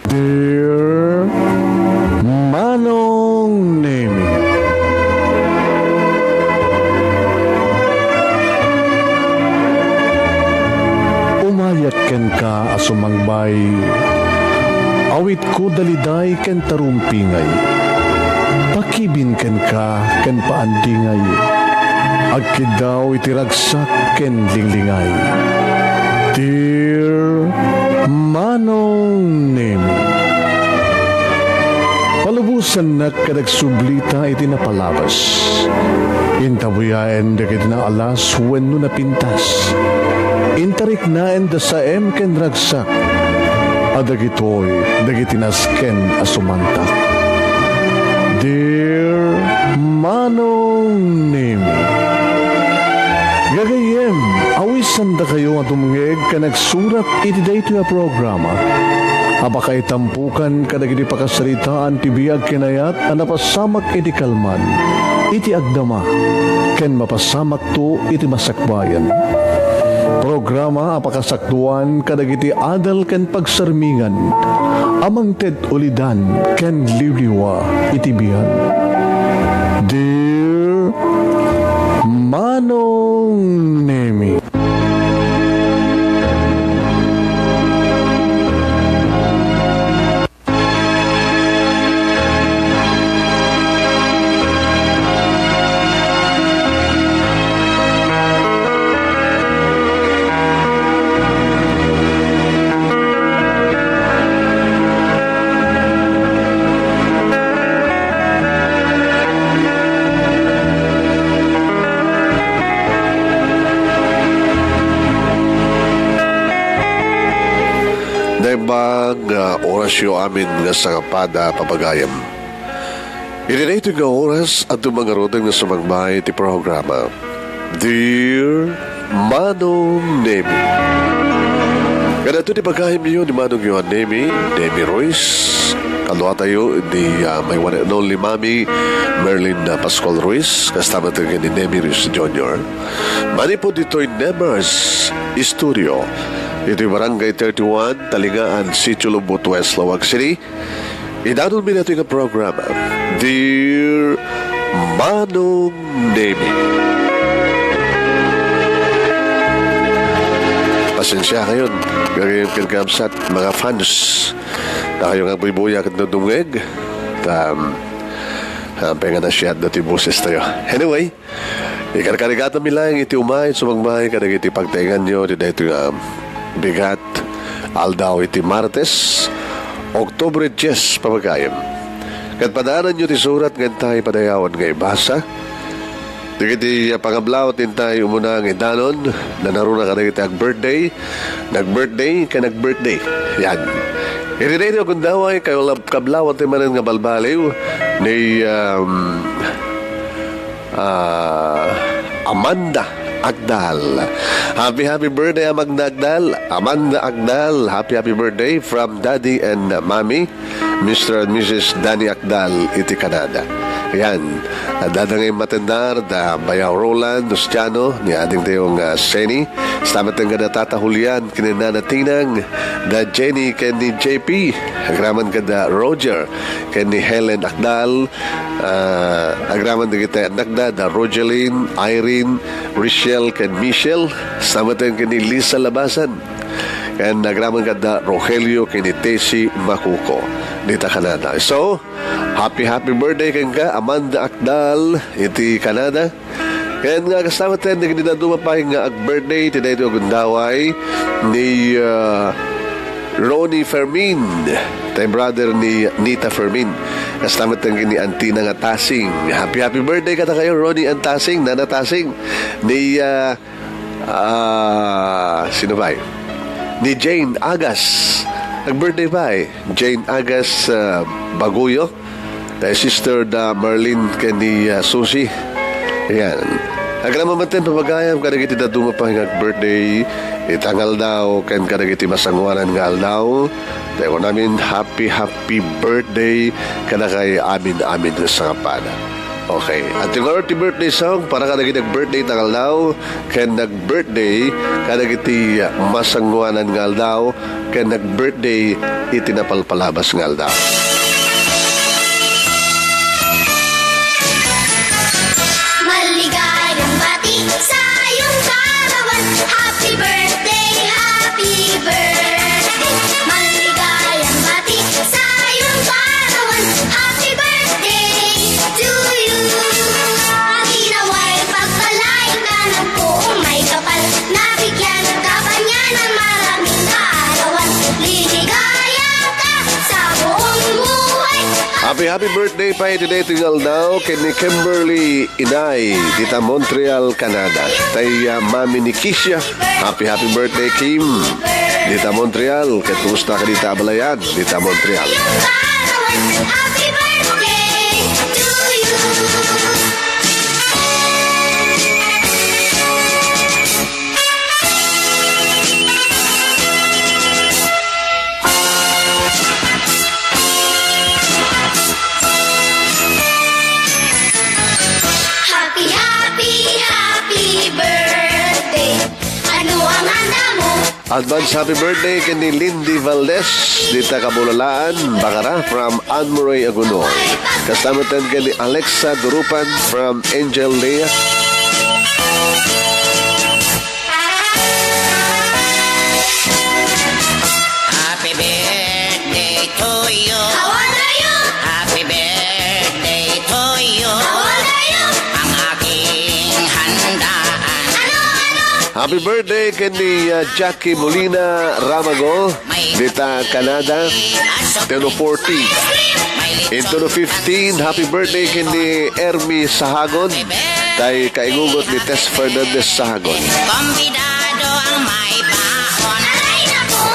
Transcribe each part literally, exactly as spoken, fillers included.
Dear Manong Nemi. Umayak kenka a sumangbay, awitko daliday ken tarumpingay. Pakibin kenka ken paandingay. Agkiddaw iti ragsak ken linglingay. Dear Manong Nemi. Palubosannak ket agsublita iti napalabas. Intabuyaen dagiti naalas wenno napintas. Intariknaen da saem ken ragsak. A dagitoy dagiti nasken a sumantak. Dear Manong Nemi. Gagayyem, awisandakayo a dumngeg ken agsurat iti daytoy a programa a pakaitampukan kadagiti pakasaritaan ti biag ken ayat a napasamak iti kalman, iti agdama, ken mapasamakto iti masakbayan. Programa a pakasakduan kadagiti adal ken pagsarmingan a mangted ulidan ken liwliwa iti biag. Dear Manong Nemi. Naimbag nga orasyo amin nga sangapada, papagayam. Iti daytoy nga oras, adda mangaruden nga sumagmay iti programa, Dear Manong Nemi. Kanato ti pagayamyo ni Manong Johan Nemi, Nemi Ruiz. Kaduatayo ni, ah, my one and only Mami, Merlin, ah, Pascual Ruiz, kasta met ken ni Nemi Ruiz Junior. Manipud ditoy Nemar's Studio, iti Barangay thirty-one, Talingaan, Sitio Lubot West, Laoag City, idanonmi daytoy nga programa, Dear Manong Nemi. Pasensiakayon, gagayyem ken kabsat, mga fans. Dakayo nga agbuybuya ket dumdumngeg. Ta, um, ah, penga nasiatda ti boses tayo. Anyway, ikarkarigatanmi laeng iti umay, sumagmay kadagiti pagtaenganyo ti daytoy nga bigat aldaw iti Martes, Oktubre dies, papagayam. Ket padaananyo ti surat nga intay padayawan nga ibasa. Dagiti pangablawat intay umuna nga idanon, nanaruna kadagiti ag-birthday, nag-birthday, ken nag-birthday. Yan. Iti daytoy a gundaway, kayo lab-, kablawat ti manen nga balbaliw ni, um, ah, Amanda Agdal. Happy, happy birthday, Amanda Agdal. Amanda Agdal, happy, happy birthday from Daddy and Mommy, Mister and Missus Danny Agdal, iti Canada. Yan. Adda ngay matendar, da Bayaw Roland, Luciano, ni adingtayo nga Seni. Kasta met ken da Tata Julian, ken ni Nana Tinang, da Jenny, ken ni J P. Agraman kada Roger, ken ni Helen Agdal, ah, agraman dagiti annakda, da Rogeline, Irene, Richelle, ken Michelle, kasta met ken ni Lisa Labasan, ken agraman kada Rogelio, ken ni Tessie Macuco, dita Canada. So, happy, happy birthday kenka, Amanda Agdal, iti Canada. Ken nga kasta met ken dagiti dadduma pay nga ag-birthday ti daytoy a gundaway ni, ah, Ronnie Fermin, tay brother ni Nita Fermin. Kasta met ken ni Antina nga Tasing. Happy, happy birthday kadakayo, Ronnie and Tasing, Nana Tasing. Ni, ah, ah, sino pay? Ni Jane Agas. Ag-birthday pay. Jane Agas, ah, Baguyo. Tay sister da Marlene ken ni, ah, Susie. Ayan. Agraman met ken, papagayam, kadagiti dadduma pay nga ag-birthday ita nga aldaw ken kadagiti masangoanan nga aldaw. Tay kunamin, happy, happy birthday kadakay amin-amin nga sangapada. Okay. At siguro ti birthday song para kadagiti nag-birthday ta nga aldaw, ken nag-birthday kadagiti masangoanan nga aldaw, ken nag-birthday iti napalpalabas nga aldaw. Maligayang bati sa iyong kaarawan. Happy birthday, happy birthday. Maligayang bati sa iyong kaarawan. Happy birthday to you. Nawa'y pagpalain ka ng buong may kapal. Nabigyan ka pa niya ng maraming kaarawan. Liligaya ka sa buong buhay. Happy, happy birthday pa iti daytoy nga aldaw ken ni Kimberly Inay, dita Montreal, Canada. Tay, ah, mami ni Kisha. Happy, happy birthday, Kim. Dita Montreal, ket kumusta ka dita abalayan? Dita Montreal. Happy birthday to you. Happy, happy, happy birthday. Ano ang handa mo? Advance happy birthday ken ni Lindy Valdez, dita Kabulalaan, Bacara, from Anne Murray Agunoy. Kasta met ken ni Alexa Durupan from Angel Lea. Happy birthday to you. How old are you? Happy birthday to you. How old are you? Ang aking handaan. Ano, ano? Happy birthday ken ni, uh, Jackie Molina Ramago, dita Canada, ten to forty. Into the fifteen, happy birthday ken ni Ermi Sahagon, tay kaingugot ni Tess Fernandez Sahagon. Kombidado ang may baon. Aray, naku!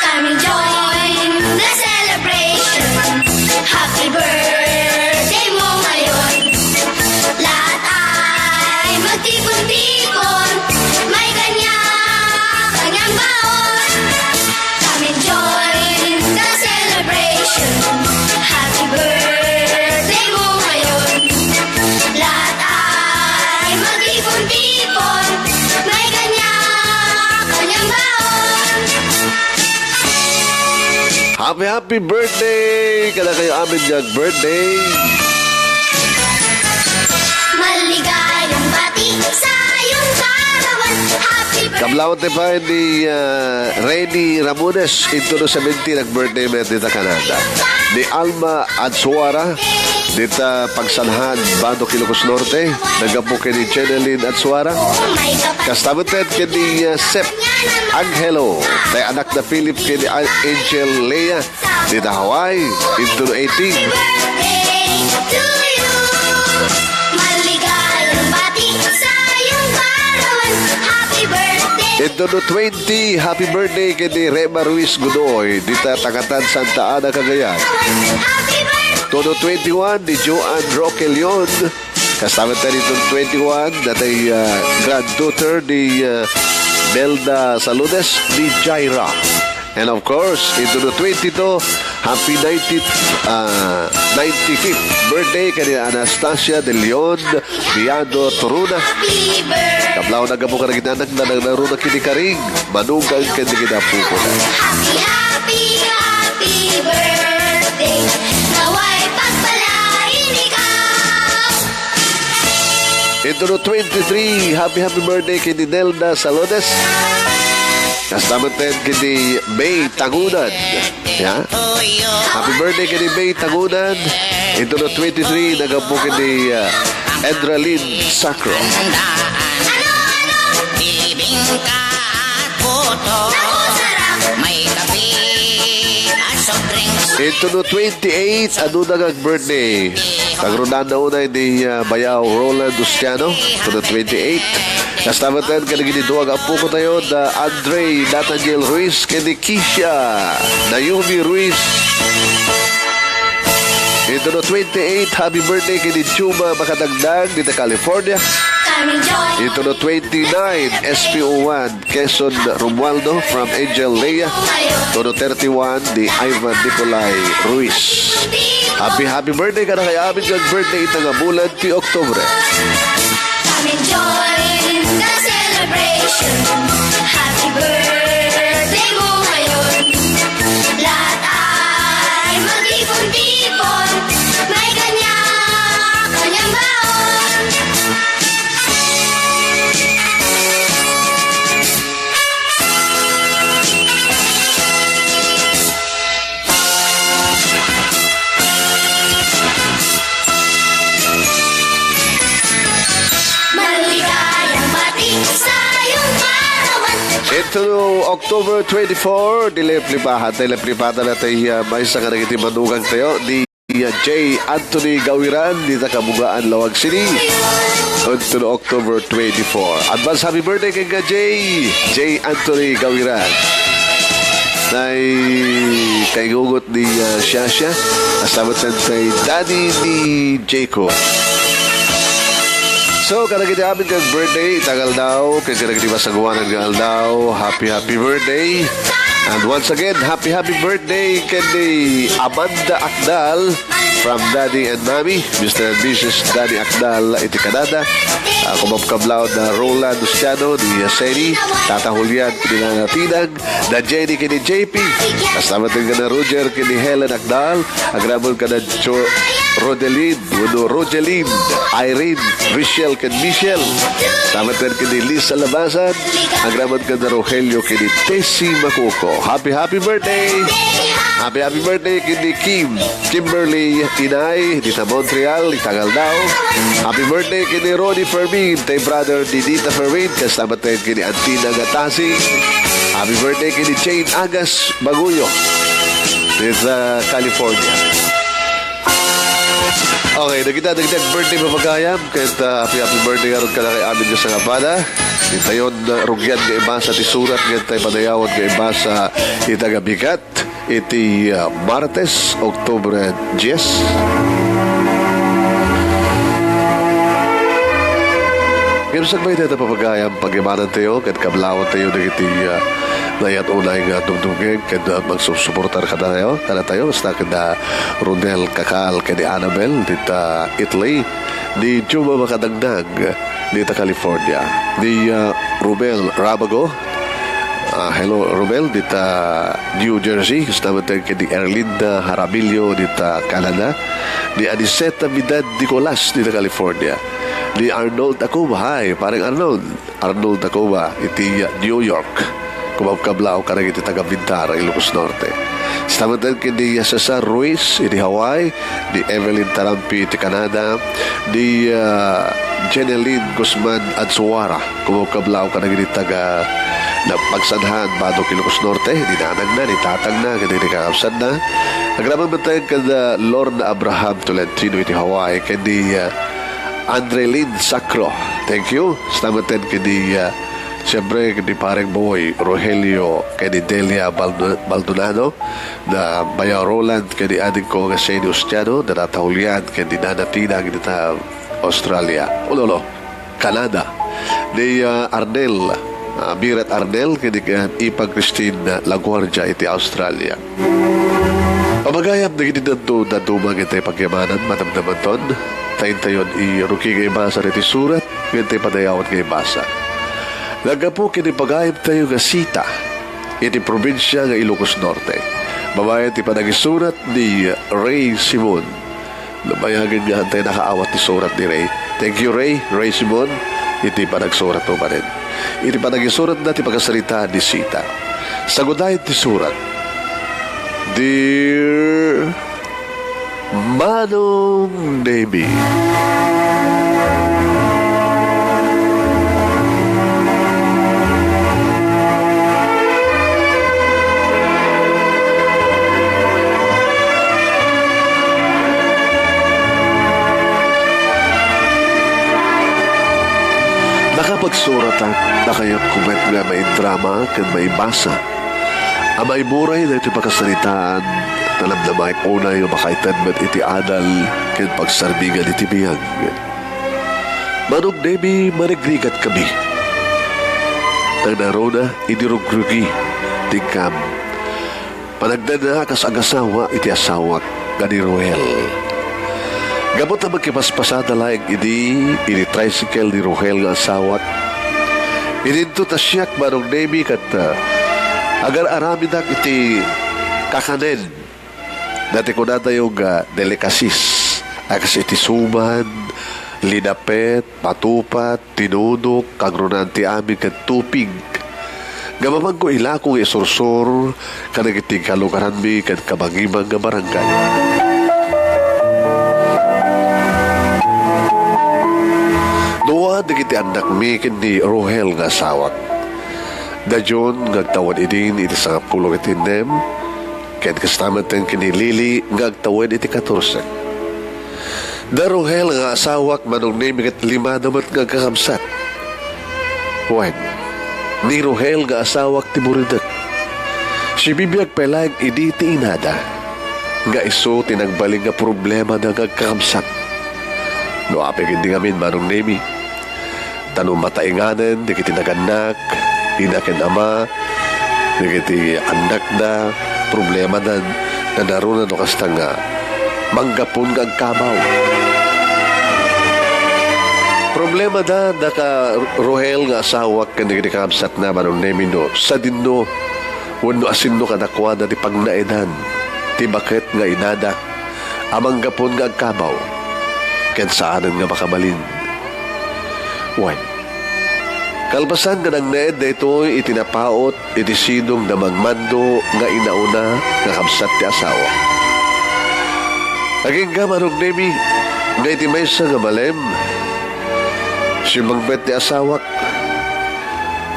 Come and join the celebration. Happy birthday mo ngayon. Lahat ay magtipon-tipon. May kanya-kanyang baon. Come and join the celebration. Happy birthday mo ngayon. Lahat ay magtipon-tipon. May kanya-kanyang baon. Happy, happy birthday kadakayo amin nga birthday. Maligayang bati sa iyong kaarawan. Happy birthday. Kablawan ti pay ni, ah, Rene Ramones, into the seventy, nag-birthday met dita Canada. Ni Alma Adsuara, dita Pagsanhan, Badoc, Ilocos Norte. Naggapu ken ni Jeneline Adsuara. Kasta met ken ni, ah, Sep Angelo, tay anak na Philip ken ni An-, Angel Lea. Dita Hawaii, into the eighteen. Happy birthday to you. Maligayang bati sa iyong kaarawan. Happy birthday. Into the twenty, happy birthday ken ni Rema Ruiz Godoy, dita Tangatan, Santa Ana, Cagayan. Happy birthday. Into the twenty-one, ni Joan Roque Leon. Kasta met ken into the twenty-one, datay, ah, granddaughter ni, ah, Nelda Saludes, ni Jaira. And of course, into the twenty-two, happy ninetieth, ah, ninety-fifth birthday ken ni Anastasia de Leon Viado Toruna. Happy birthday. Kablawan a gapu kadagiti anak na nangnangruna ken ni Karing, manugang ken dagiti apupuna. Happy, happy, happy birthday. Naway pagpalain ikaw. Into the twenty-three, happy, happy birthday ken ni Nelda Salones. Kasta met ken ni May Tangunan. Yeah. Happy birthday ken ni May Tangunan. Into the twenty-three, naggapu ken ni, uh, Edralyn Sacro. Into the twenty-eight, aduna nga birthday. Nagrunaan na unay ni, uh, Bayaw Roland Ustiano. Into the twenty-eight. Kasta met ken dagiti dua nga apuko tayo, da Andre Nathaniel Ruiz, ken ni Kisha Naomi Ruiz. Into the twenty-eight, happy birthday ken ni Juma Makadagdag dita California. Ito no twenty-nine, S P O one, Quezon Romualdo from Angel Lea. Tono thirty-one, ni Ivan Nicolai Ruiz. Happy, happy birthday kadakayo amin nga birthday ita nga bulan ti Oktubre. Come and join the celebration. Happy birthday mo ngayon. Lahat ay magtipon-tipon. May kanya-kanyang baon. Maligayang bati sa iyong kaarawan. Ito, October twenty-four, di leplipahan, di leplipahan natin, uh, maysa nga dagiti manugang tayo, ni, uh, J. Anthony Gawiran, dita Kabungaan, Laoag City. Ito, October twenty-four. Advance happy birthday kay nga J. J. Anthony Gawiran. Nay, kay ngungot ni, ah, Shasha. Asawa ten tay daddy ni Jacob. So, kadagiti amin nga birthday, ita nga aldaw, kay kadagiti masangoanan nga aldaw, happy, happy birthday. And once again, happy, happy birthday kay ni Amanda Akdal from Daddy and Mommy, Mister and Missus Danny Akdal iti Canada. Ah, kumabkablaw da Roland Luciano, ni Yaseni, Tata Julian, ni Nana Tinang, da Jenny ken ni J P. Kasta met ken ni Roger ken ni Helen Akdal, agraman ken ni Jo-, Rodelin, wenno Rogelin, Irene, Richelle ken Michelle. Kasta met ken ni Lisa Labasan, agraman ken ni Rogelio ken ni Tessie Macuco. Happy, happy birthday! Happy, happy birthday ken ni Kim, Kimberly Inay, dita Montreal, ita nga aldaw. Happy birthday ken ni Ronnie Fermin, tay brother ni Dita Fermin, kasta met ken ni Antina Gatasi. Happy birthday ken ni Jane Agas Baguyo, dita California. Okay, dagita, dagita birthday, papagayam, ket, ah, happy, happy birthday ngarud kadakayo amin nga sangapada. Intayon, ah, rugian nga ibasa ti surat, ket tay padayawan nga ibasa ita nga bigat. Iti, ah, Martes, Oktubre dies. Ngem sakbay dayta, papagayam, pag-ibanantayo ket kablawantayo dagiti, ah, naayat unay nga dumdumngeg ket, ah, magsupsuportar kadatayo, kadatayo, kasta ken da Ronel Kakal ken ni Annabel dita Italy, ni Juma Makadangdang dita California, ni, ah, Romel Rabago, Ah, hello, Romel, dita New Jersey. Kasta met ken ni Erlinda Jaramillo, dita Canada. Ni Aniceta Vidal Nicolas, dita California. Ni Arnold Acuba, hi, pareng Arnold. Arnold Acuba, iti New York. Kumabkablaw kadagiti taga Bintar, Ilocos Norte. Kasta met ken ni Cesar Ruiz, iti Hawaii. Ni Evelyn Tarampi, iti Canada. Ni, ah, Jeneline Guzman Adsuara. Kumabkablaw kadagiti taga Pagsanhan, Badoc, Ilocos Norte, ni nanangna, ni tatangna, ken ni kakabsatna. Agraman met ken, ah, Lorna Abraham Tolentino iti Hawaii, ken ni, ah, Andrelin Sacro. Thank you. Kasta met ken ni, ah, siyempre, ken ni Pareng Boy Rogelio, ken ni Delia Baldo-, Baldonado, na Bayaw Roland, ken ni adingko nga Seni Ostiano, da Tata Julian, ken ni Nana Tina, ken ni ta Australia. Ulolo. Canada. Ni, ah, Arnel, ah, Birat Arnel, ken ni, ah, Ipag Christine, ah, Laguardia iti Australia. Pamagayam dagiti daddo-, dadduma ken tay pagyamanan, madamdamaton, ta intayon i rugi nga ibasa dagiti surat, ken tay padayawan nga ibasa. Naggapu ken ni pagayamtayo nga Sita, iti probinsia nga Ilocos Norte. Babaen ti panagisurat ni Ray Simon. Nabayagen nga adda nakaawat ti surat ni Ray. Thank you, Ray. Ray Simon, iti panagsuratmo manen. Iti panagisuratna ti pakasaritaan ni Sita. Sagudayen ti surat. Dear Manong Nemi. Nakapagsuratak, nakayatko met nga maidrama ken maibasa a maiburay daytoy pakasaritaan, ta namnamaek unay a makaited met iti adal ken pagsarmingan iti biag. Manong Nemi, marigrigat kami. Nangngaruna idi rugrugi ti inkam. Panagdanna a kas agasawa iti asawak nga ni Roel. Gapu ta makipaspasada laeng idi iti tricycle ni Roel nga asawak, idinto ta siak, Manong Nemi, ket, ah, agar-aramidak iti kakanen. Dati kunatayo nga delicacies, a kas iti suman, linapet, patupat, tinunok, kangrunaan ti amin ken tupig. Nga mapangko ilako nga isursor kadagiti kalugaranmi ken kabangibang nga barangay. Dua dagiti annakmi ken ni Rohel nga asawak. Da John nga agtawen idin iti sangapulo ket innem, ken kasta met ken ni Lily nga agtawen iti katorse. Da Rohel nga asawak, Manong Nemi, ket limada met nga agkakabsat. Wen, ni Rohel nga asawak ti buridek. Sibibiag pay laeng idi ti inada, nga isu ti nagbalin nga problemada nga agkakabsat. No apay ket di ngamin, Manong Nemi, ta no mataenganen dagiti nagannak, ina ken ama, dagiti annakda, problemadan, nanaruna no kasta nga manggapon nga agkabaw. Problemada, daka Rohel nga asawak ken dagiti kakabsatna, Manong Nemi, no sadinno wenno asinno kadakuada ti pagnaedan ti baket nga inada a manggapon nga agkabaw, ken saanen nga makabalin. Wen, kalpasan nga nagnaed daytoy iti napaut iti sidong da Mang Mando nga inauna nga kabsat ti asawa. Agingga, Manong Nemi, nga iti maysa nga malem, simmangpet ti asawak.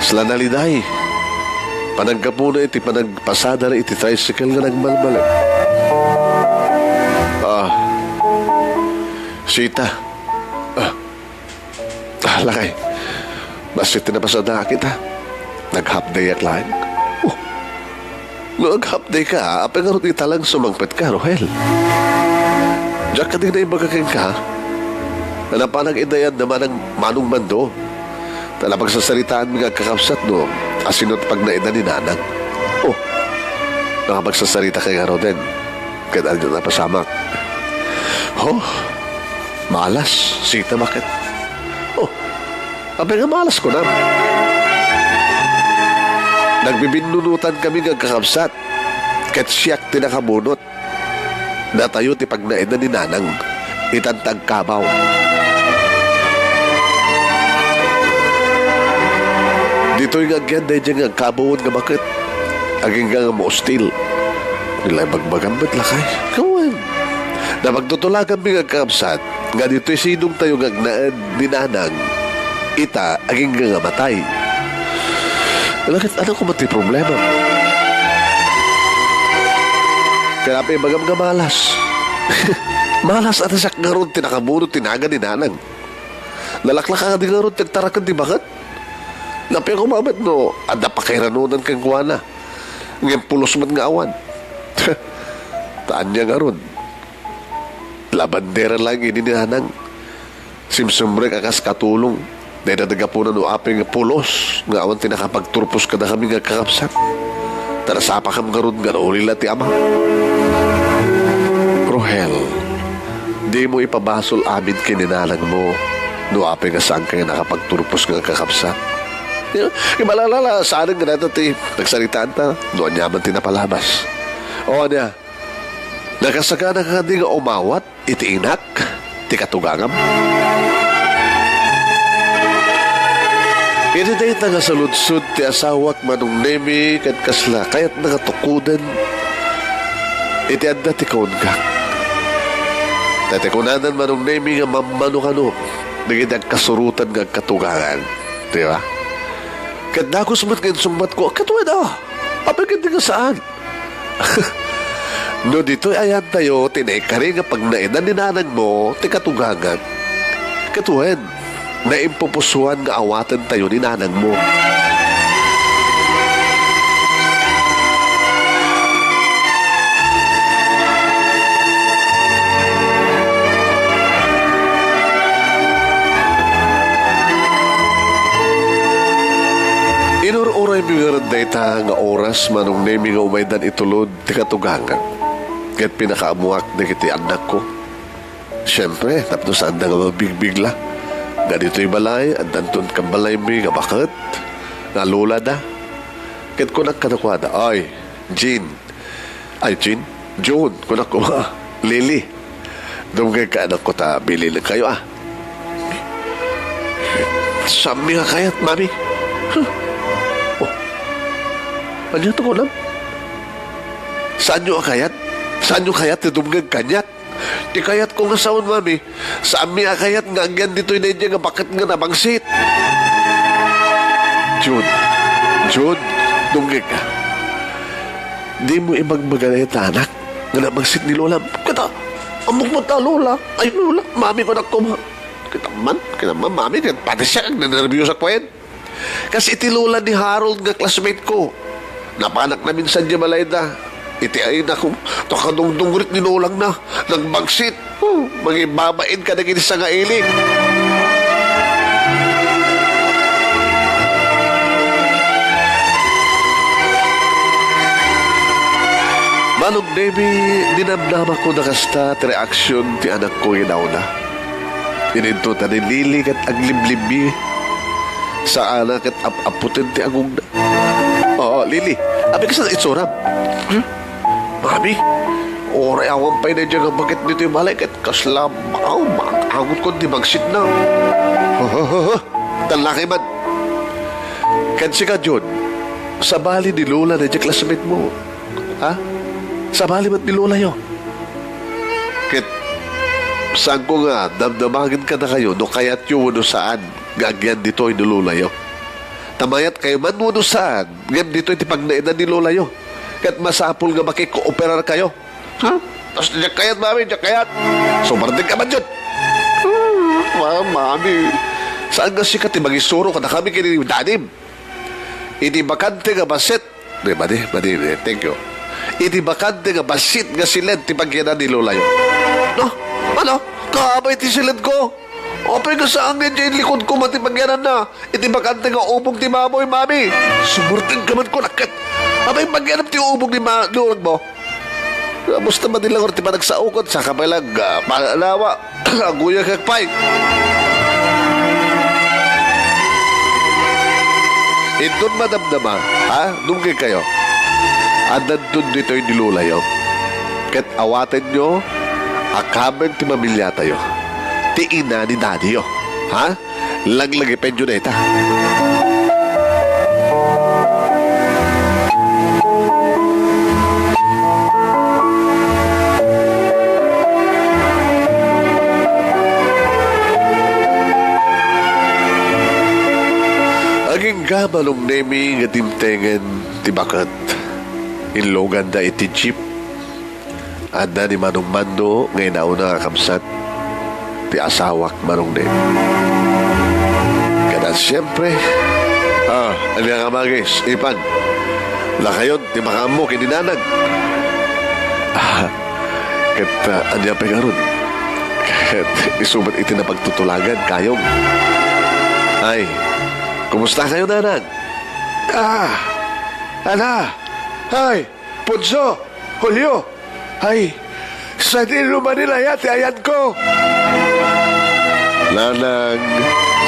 Sla naliday. Panaggapuna iti panagpasadana iti tricycle nga nagmalmalem. Ah, sita. Ah, ah, lakay. Bassit ti napasada kita. Nag-half day-ak laeng. Oh, no nag-half day ka, apay ngarud ita lang sumangpet ka, Rohel? Diak kadi naibaga kenka, a napanak iti ayanna Manong, Manong Mando. Ta napagsasaritaanmi nga agkakabsat no asino ti pagnaedan ni Nanang. Oh, nakapagsasaritaka ngaruden ken ania napasamak? Oh, malas, sita, baket? Oh, apay nga malas kunam? Nagbibinnunotankami nga agkakabsat, ket siak ti nakabunot. Datayo ti pagnaedan ni Nanang, itan ta agkabaw. Ditoy nga agyan daydiay nga agkabawen nga baket, agingga nga maustil. Nila ibagbagam met, lakay. Kawen, napagtutulaganmi nga agkakabsat, nga ditoy sidongtayo nga agnaed ni Nanang, ita, agingga nga matay. Lakay, ania koma ti problema? Kayat ibagam nga malas. Malas a ta siak ngarud ti nakabunot ti nagan ni Nanang. Nalaklaka kadi ngarud ti agtaraken ti baket. Napay koma met no adda pakairanona kenkuana. Ngem pulos met nga awan. Ta ania ngarud? Labandera laeng idi ni Nanang. Simsumrek a kas katulong. Dayta ti gapuna no apay nga pulos nga awan ti nakapagturpos kadakami nga agkakabsat. Ta nasapakam ngarud nga nauli la ti ama. Rohel, dimo ipabasol amin ken ni Nanangmo no apay nga saanka nga nakapagturpos nga agkakabsat. Ibalala la, saanen nga dayta ti nagsaritaanta no aniaman ti napalabas. O ania, nakasaganaka kadi nga umawat iti inak ti katugangam? Iti dayta nga saludsod ti asawak, Manong Nemi, ket kasla kayatna nga tukoden iti adda ti kaungak. Ta ti kunanan, Manong Nemi, nga mammano kano dagiti agkasurotan nga agkatugangan. Di ba? Ket dagus met nga insungbatko, ket wen a, apay ket di nga saan? No ditoy ayantayo ti naikari nga pagnaedan ni nanangmo ti katugangak, ket wen, naimpupusuan nga awatentayo ni nanangmo. Uray mi ngarud dayta nga oras, Manong Nemi, nga umaydan itulod ti katugangak. Ket pinakaammoak dagiti annakko. Siempre, tapno saanda nga mabigbigla. Nga ditoy balay, addanton kabalaymi nga baket, nga lolada. Ket kunak kadakuada, "Ay, Jean, ay, Jean? June," kunak koma, "Lily. Dumngegka, anakko, ta bilinenkayo, a." "Saanmi a kayat, Mami." "Huh? Oh. Ania ti kunam? Saanyo a kayat? Saanyo kayat ti dumngeg kaniak?" "Ti kayatko nga saon, Mami, saanmi a kayat nga agyan ditoy daydiay nga baket nga nabangsit." "June, June, dumngegka. Dimo ibagbaga dayta, anak, nga nabangsit ni Lolam." "Ket, ammok met a, Lola. Ay, Lola, Mami, kunak koma." "Ket amman, ket amman, Mami, ket pati siak, agnenerbios a kuen." Kas iti lola ni Harold nga classmate ko. Napanak namin sadiay balayda. Iti ay, naku, ta kadungdungrit ni lolangna, nagbangsit. Oh, mangibabain kadagiti sangaili. Manong Nemi, dinamdamakon a kasta ti reaksion ti anakko nga inauna. Inidto ta ni Lily ket agliblibbi. Saana ket ap-aputen ti agongna. "Oo, Lily. Apay, kasano itsuram?" "Hmm? Mami, uray awan pay daydiay nga baket ditoy balay ket kasla, aw, maang-angotkon ti bangsitna." "Huh, huh, huh, huh. Tallakay man. Ken sika, Jun, sabali ni Lola daydiay classmate mo. Ha? Sabali met ni Lolayo. Ket saanko nga damdamagen kadakayo no kayatyo wenno saan nga agyan ditoy ni Lolayo. Ta mayatkayo man wenno saan, ngem ditoy ti pagnaedan ni Lolayo. Ket masapul nga makikooperarkayo." "Ha? Kas diak kayat, Mami, diak kayat." "Sumardengka man, Jun." "Ah, Ma-, Mami, saan nga sika ti mangisuro kadakami ken ni Dadim? Iti bakante nga basit," "Di, madi, madi, madi. Thank you. Iti bakante nga basit nga siled ti pagyanan ni Lolayo." "No? Ano? Kaabay ti siledko? Apay nga saan nga idiay likodko met ti pagyananna? Iti bakante nga ubong ti baboy, Mami." "Sumardengka man kunak ket. Apay pagyanam ti ubong ni ma-, lolagmo?" "Basta madi lang ti panagsaokan, saka pay lang, ah, pangalawa, aguyagak pay." Inton madamdama, ha? Dumngegkayo. Addanton ditoy ni Lolayo. Ket awatenyo a kabeng ti pamiliatayo. Ti ina ni Dadiyo. Ha? Laglagipenyo dayta. Agingga Manong Nemi nga dimtengen ti baket. Inluganda iti jeep. Adda ni Manong Mando nga inauna nga kabsat ti asawak, Manong Ned. Kada siempre, ah, ania nga magis, Ipan? Lakayon ti makaammo ken ni Nanang. Ah, ket, ah, ania pay ngarud? Ket isu met iti napagtutulagan, Kayong. Ay, kumusta kayo, Nanang? Ah, ala, ay, Ponso, Julio, ay, sadino manen aya ti ayanko? Nanang,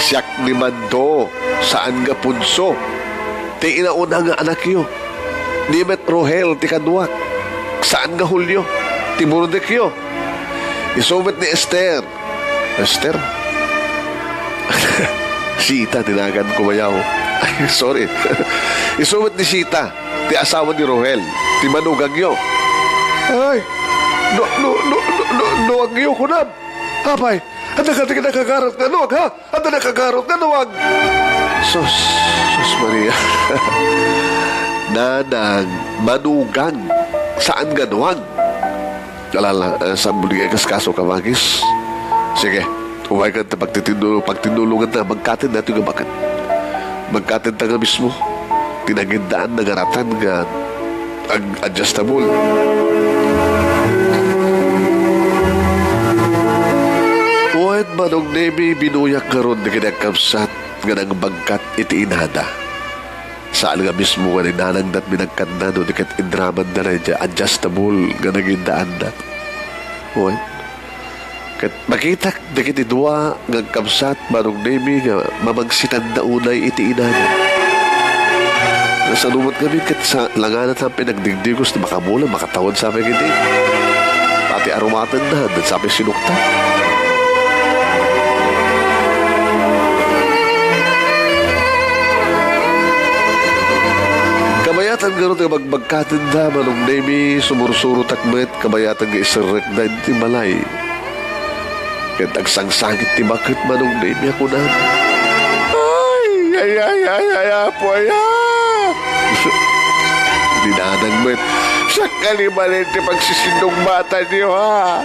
siak ni Mando, saan nga Ponso. Ti inauna nga anakyo. Ni met Rohel ti kaduak, saan nga Julio, ti burdekyo. Isu met ni Esther, Esther? Sita ti naganko, bayaw. Ay, sorry. Isu met ni Sita, ti asawa ni Rohel, ti manugangyo. Ay, no, no, no, no, no, nuangyo kunam. Apay, adda ka ti nakagarot nga nuang, ha? Adda nakagarot nga nuang. Sus, Sus Maria. Nanang, manugang, saan nga nuang? Alala, eh, saan mo di kaskaso, kamagis? Sige, umaykan ta pagtitindulo-, pagtindulongan ta, magkaten daytoy nga baket. Magkaten ta nga mismo. Ti nagiddaan, nagaratan nga ag-, adjustable. Wen, Manong Nemi, binuyak ngarud dagiti agkabsat nga nangbagkat iti inada. Saan nga mismo nga ni nanangda ti nagkanda no di ket idramanda daydiay adjustable nga nagindaanda. Wen, ket makitak dagiti dua nga agkabsat, Manong Nemi, nga mamangsitanna unay iti inana. Nasano met ngamin ket sa langana ta pinagdigdigos ti makabulan, makatawad sa pagidi. Pati arumatenna, haan sa sinukta. Kabayatan ngarud nga bagbagkatenda, Manong Nemi, sumursurotak met, kabayatan nga iserrekda iti balay. Ket agsangsangit ti baket, Manong Nemi, a kunana, "Ay, ay, ay, ay, ay, Apo, ay, ah!" Ni nanang met, "Siak nga ni balin ti pagsisinnugbatan yo, ha?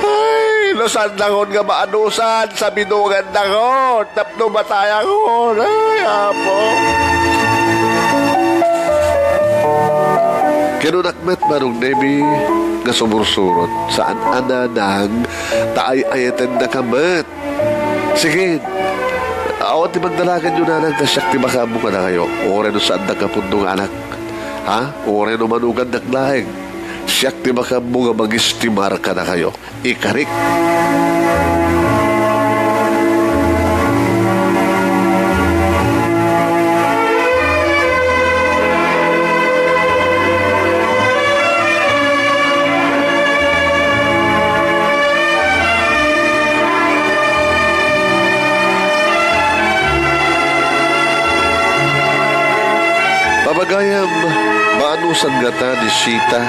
Ay, no saandangon nga maanusan, sabidongandakon tapno matayakon. Ay, Apo." Kinunak met, Manong Nemi, nga sumursurot. Saan a nanang, ta ay-ayatennaka met. Sige, awan ti pagdalaganyo, nanang, ta siak ti makaammo kadakayo. Uray no saandak nga pudno nga anak. Ha? Uray no manugandak laeng. Siak ti makaammo nga mangistimar kadakayo. Ikarik. Pamagayam, maanusan ngata ni Sita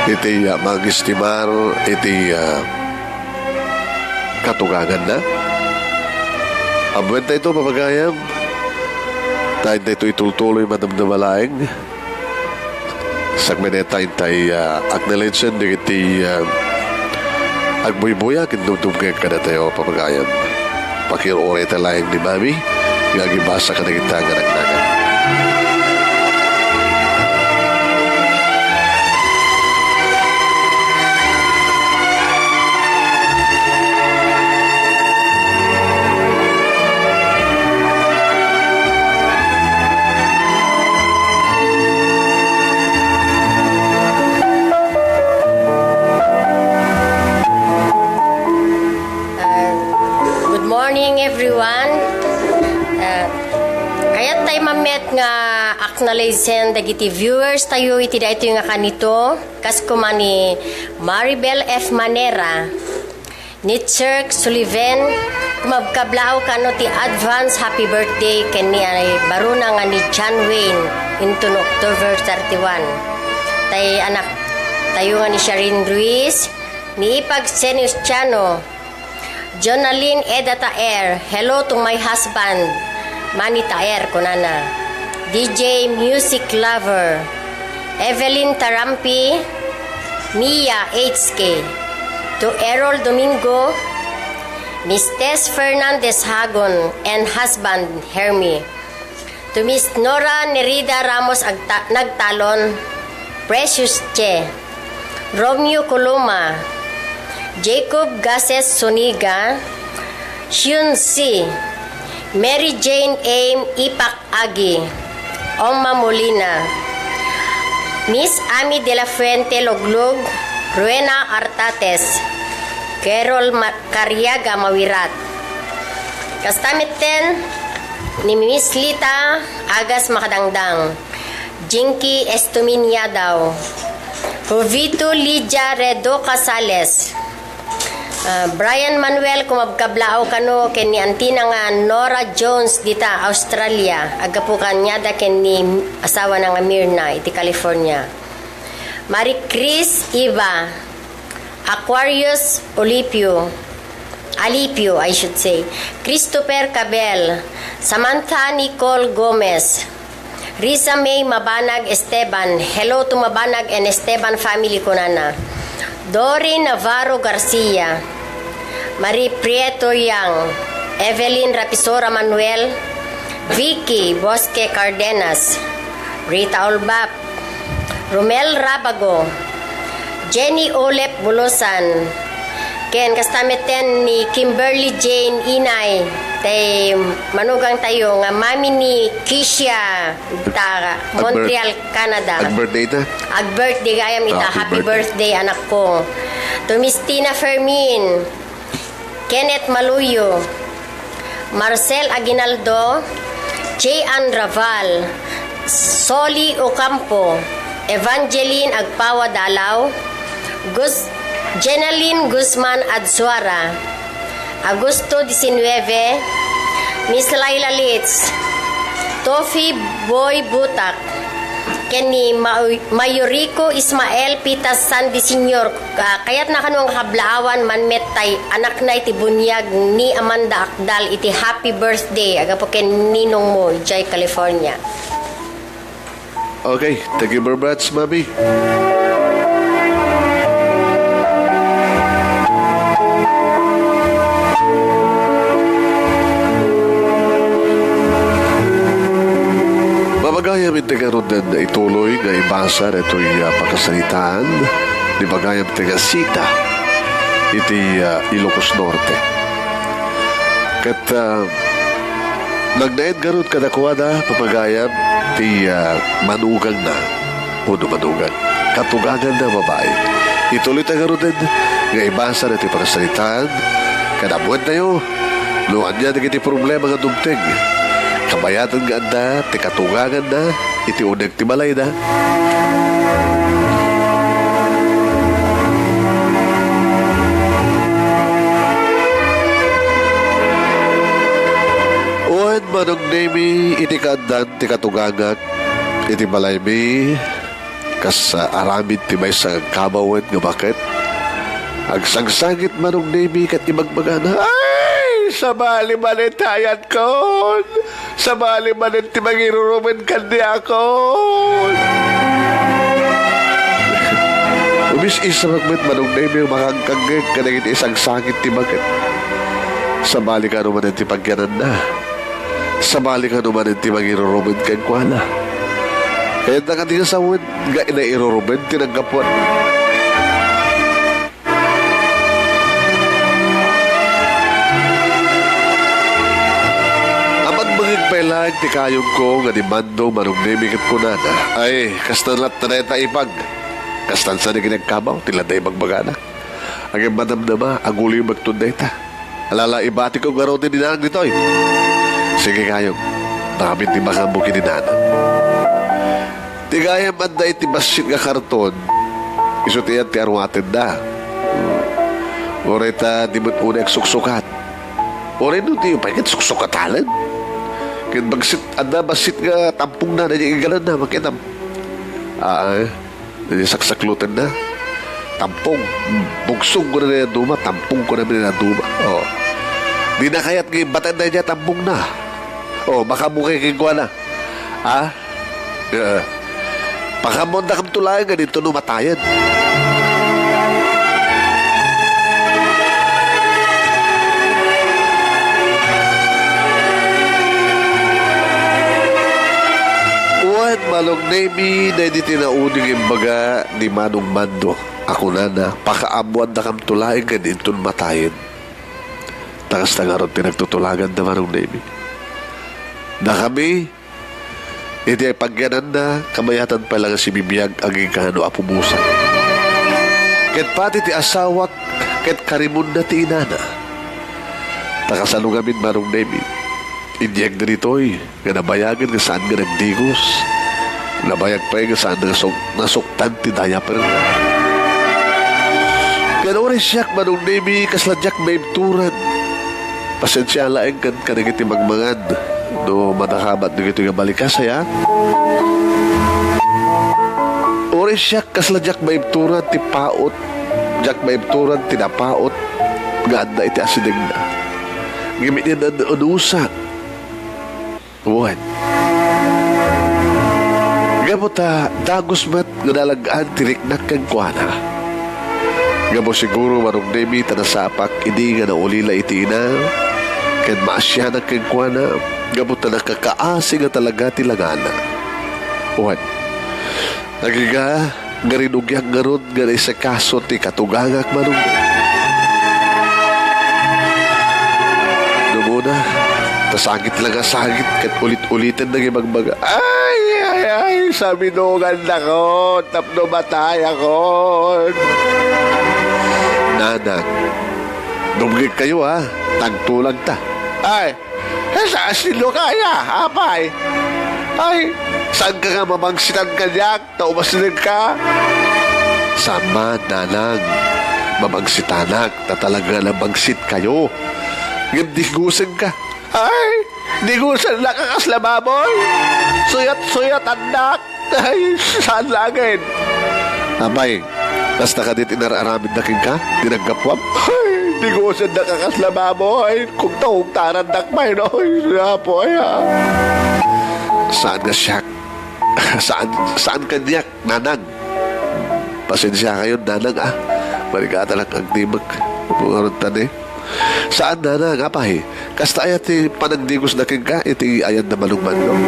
iti, ah, mangistimar iti, ah, katuganganna? Ammoen daytoy, pamagayam. Ta daytoy itultuloy madamdama laeng. Sagmenta intay, ah, acknowledge-en dagiti, ah, agbuybuya ken dumdumngeg kadatayo, pamagayam. Pakir-uray ta laeng ni Mami nga agibasa kadagita nga nagnagan. Uh, good morning, everyone. Uh, kayat tay mammet nga acknowledge-en dagiti viewers tayo iti daytoy nga kanito, kas kuma ni Maribel F. Manera, ni Chirk Sullivan, kumabkablaw kano ti advance happy birthday ken ni ay baruna nga ni John Wayne inton October thirty-one. Tay anak tayo nga ni Sharin Ruiz, ni Ipag Senius Chano, Jonalyn Eda Taer, "Hello to my husband, Manny Taer," kunana. D J Music Lover, Evelyn Tarampi, Mia H K, to Errol Domingo, Miss Tess Fernandez Hagon, and husband, Hermie. To Miss Nora Nerida Ramos Agta-, Nagtalon, Precious Che, Romeo Coloma, Jacob Gases Soniga, Hyun Si, Mary Jane M. Ipak Agi, Oma Molina, Miss Ami de la Fuente Loglog, Rowena Artates, Carol Ma-, Cariaga Mawirat. Kasta metten ni Miss Lita Agas Makadangdang, Jinky Estumin Yadaw, Jovito Lydia Redo Casales, ah, Brian Manuel, kumabkablaaw kano ken ni antina nga Nora Jones dita Australia, aggapu kaniada ken ni asawana nga Mirna iti California. Marie Chris Iba, Aquarius Olipio, Alipio, I should say, Christopher Cabel, Samantha Nicole Gomez, Risa May Mabanag Esteban, "Hello to Mabanag and Esteban family," kunana. Dory Navarro Garcia, Marie Prieto Yang, Evelyn Rapisora Manuel, Vicky Bosque Cardenas, Rita Olbap, Romel Rabago, Jenny Olep Bulusan, Ken kasta metten ni Kimberly Jane Inay, tay manugangtayo nga mami ni Kisha ta Ag-, Montreal, Canada. Ag-birthday ta? Ag-birthday gayam ita. Happy Happy birthday. Birthday, anakko. To Miss Tina Fermin, Kenneth Maluyo, Marcel Aguinaldo, J. Ann Raval, Soli Ocampo, Evangeline Agpawa Dalaw, Gus-, Jenaline Guzman Adsuara, Agosto diecinueve, Miss Laila Litz, Tofi Boy Butak, ken ni Ma-, Mayurico Ismael Pitas San Diseñor. Ah, kayatna kano nga kablaawan man met tay anakna iti buniag ni Amanda Akdal iti happy birthday agapu ken ninongmo idiay California. Okay, thank you very much, Mami. Mamagayam iti ngaruden nga ituloy nga ibasa daytoy, ah, pakasaritaan ni bagayam ti gasita iti, ah, Ilocos Norte. Ket, ah, nagnaed ngarud kadakuada, mamagayam ti, ah, manugangna, wenno manugang, katuganganna a babai. Ituloyta ngaruden nga ibasa daytoy pakasaritaan, ket ammoentayo no ania dagiti problema nga dumteng. Kabayatan nga adda ti katuganganna iti uneg ti balayda. Wen, Manong Nemi, iti kaaddan ti katugangak iti balaymi, kas, ah, aramid ti maysa nga agkabawen nga baket, agsangsangit Manong Nemi ket ibagbagana, "Ay, sabali manen ti ayatkon! Sabali manen ti mangirurumen kaniakon!" Umis-isabak met Manong Nemi a makangkangngeg kadagiti isangsangit ti baket. Sabali kano manen ti pagyananna. Sabali kano manen ti mangirurumen kenkuana. Kayatna kadi nga sawen nga nairurumen ti nanggapuan. Apan mangngeg pay laeng ti kayogko nga ni Mando Manong Nemi ket kunana, "Ay, kasta latta dayta, ipag. Kastan sa ni kinagkabaw, ti ladda ibagbagana. Ngem madamdama, agulimbakton dayta. Alala, ibatikon ngaruden ni nanang ditoy." "Sige, kayog. Nakabit ti makammo ken ni nanang." Ti gayam adda iti bassit nga karton, isu ti ayan ti aruatenda. Uray ta di met unay agsuksukat. Uray no di pay ket suksukatanen. Ket bassit, adda bassit nga tampongna, daydi igananna, makitam. Aa, daydi saksaklotenna. Tampong, bugsong kuna ni Duma, tampong kuna ni Duma. Oh. Dina kayat nga ibatenna idiay tampongna. Oh, makabukay kenkuana. Ha? Eh, pakaammuandakamto laeng nga dito no matayen. Wen, Manong Nemi, daydi ti nauni nga imbaga ni Manong Mando a kunana, "Pakaammuandakamto laeng nga dito no matayen." Ta kasta ngarud ti nagtutulagan da Manong Nemi. Dakami, iti pagyananna, kabayatan pay la nga sibibiag agingga no Apo Musa. Ket pati ti asawak, ket karimonna ti inana. Ta kasano ngamin Manong Nemi, inyegna ditoy nga nabayagen nga saan nga nagdigos. Nabayag pay nga saan nga nasuk-, nasuktan ti diaper. Ken uray siak, Manong Nemi, kasla diak maibturan. Pasensia laeng ken kadagiti mangmangan no madakabat dagitoy nga balikas, aya? Uray siak, kasla diak maibturan ti paut, diak maibturan ti napaut nga adda iti asidegna. Ngem iti nan-, anusa, Wen, gapu ta dagus met nga nalag-an ti riknak kenkuana. Gapu siguro, Manong Nemi, ta nasapak idi nga naulila iti ina, ken maasianak kenkuana, gapu ta nakakaasi nga talaga ti langana. Wen, agingga nga rinugiak ngarud nga naisakaso ti katugangak, Manong Nemi. Ta sangit la nga sangit ket ulit-uliten nga ibagbaga, "Ay, ay, ay, saminungandakon tapno matayakon." Nanang, dumngegkayo, ha? Tagtulagta. Ay, eh, sa-, sino ka, ya, apay? Ay, saanka nga mamangsitan kaniak ta umasnegka? Saan man, nanang, mamangsitanak ta talaga nga nabangsitkayo. Ngem digusenka. Ay, digusennak a kasla baboy. Suyat-suyat, annak. Ay, saan laengen? Apay, kasta kadi ti inar-aramidda kenka, ti naggapuam? Ay, digusennak a kasla baboy. Kung tahungtarannak pay, no? Ay, Apo, ay, ah. Saan nga siak? Saan, saan kaniak, nanang? Pasensiakayon, nanang, ah. Marigatanak agdimmek. Ngarud ta ni. Saan, nanang, apay? Kasta aya ti panangdigosna kenka iti ayanna manong Manong?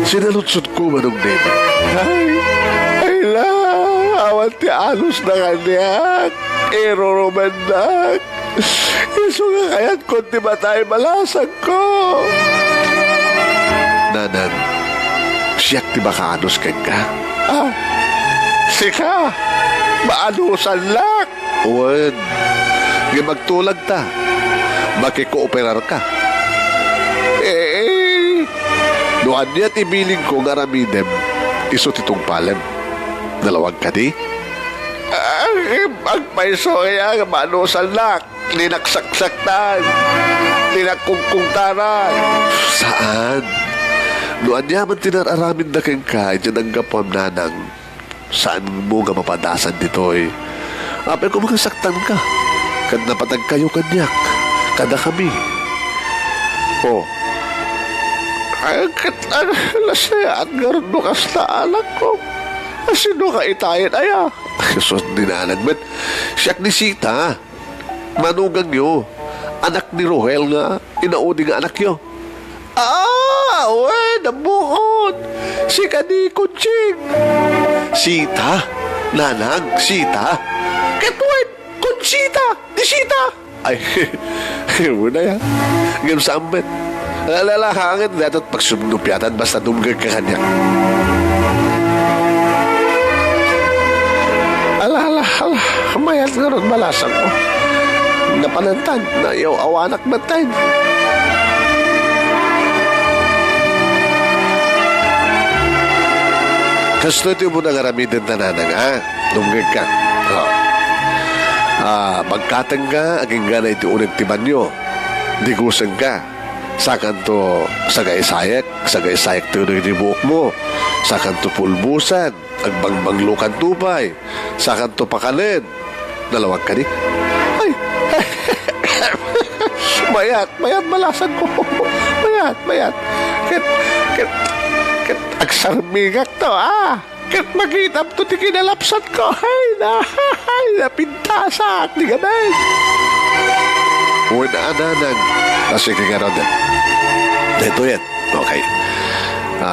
Sinaludsodko, Manong Nemi. Ay, ay la, awan ti anusna kaniak. Irurumennak. Isu nga kayatkon ti matay balasangko. Nanang, siak ti makaanus kenka. Ah, sika? Maanusannak? Wen, ngem agtulagta, makikooperarka. Eh, no ania ti bilingko nga aramidem, isu ti tungpalem. Nalawag kadi? Ah, agpayso aya nga maanusannak. Ni naksaksaktan, ni nakungkungtaran. Saan? No ania man ti nar-aramidda kenka idiay nanggapuam, nanang, saanmo nga mapadasan ditoy. Apay koma nga saktanka, ket napatagkayo kaniak, kadakami. Oh. Ay, ket, ano, nasayaat ngarud no kasta, anakko. Sino ka itayen, aya? Jesus, ni nanang met. Siak ni Sita. Manugangyo, anak ni Roel nga inaudi nga anakyo. Ah, wen, ammok. Sika ni Conching. Sita? Nanang, Sita? Ket wen, Conchita, ni Sita. Ay, wen aya. Ngem saan met. Ala, ala, ala, kaangay dayta ti pagsubnupiatan, basta dumngegka kaniak. Ala, ala, ala, mayat ngarud balasangko. Napanantan, nayaw-awanak batten. Kastoy ti umuna nga aramidenta, nanang, a? Dumngegka. O. A, magkatengka, aginggana iti uneg ti banio. Digusenka. Sakanto sagaysayek, sagaysayek ti uneg ti buokmo. Sakanto pulbosan, agbangbanglokanto pay. Sakanto pakanen. Nalawag kadi? Ay! Mayat, mayat balasangko. Mayat, mayat. Ket, ket, ket agsarmingakto, a. Ket makitamto ti kinalapsanko. Ay, na, ay, napintasak ti gamin. Wen a, nanang. A, sige ngarud. Daytoyen. Okay. A,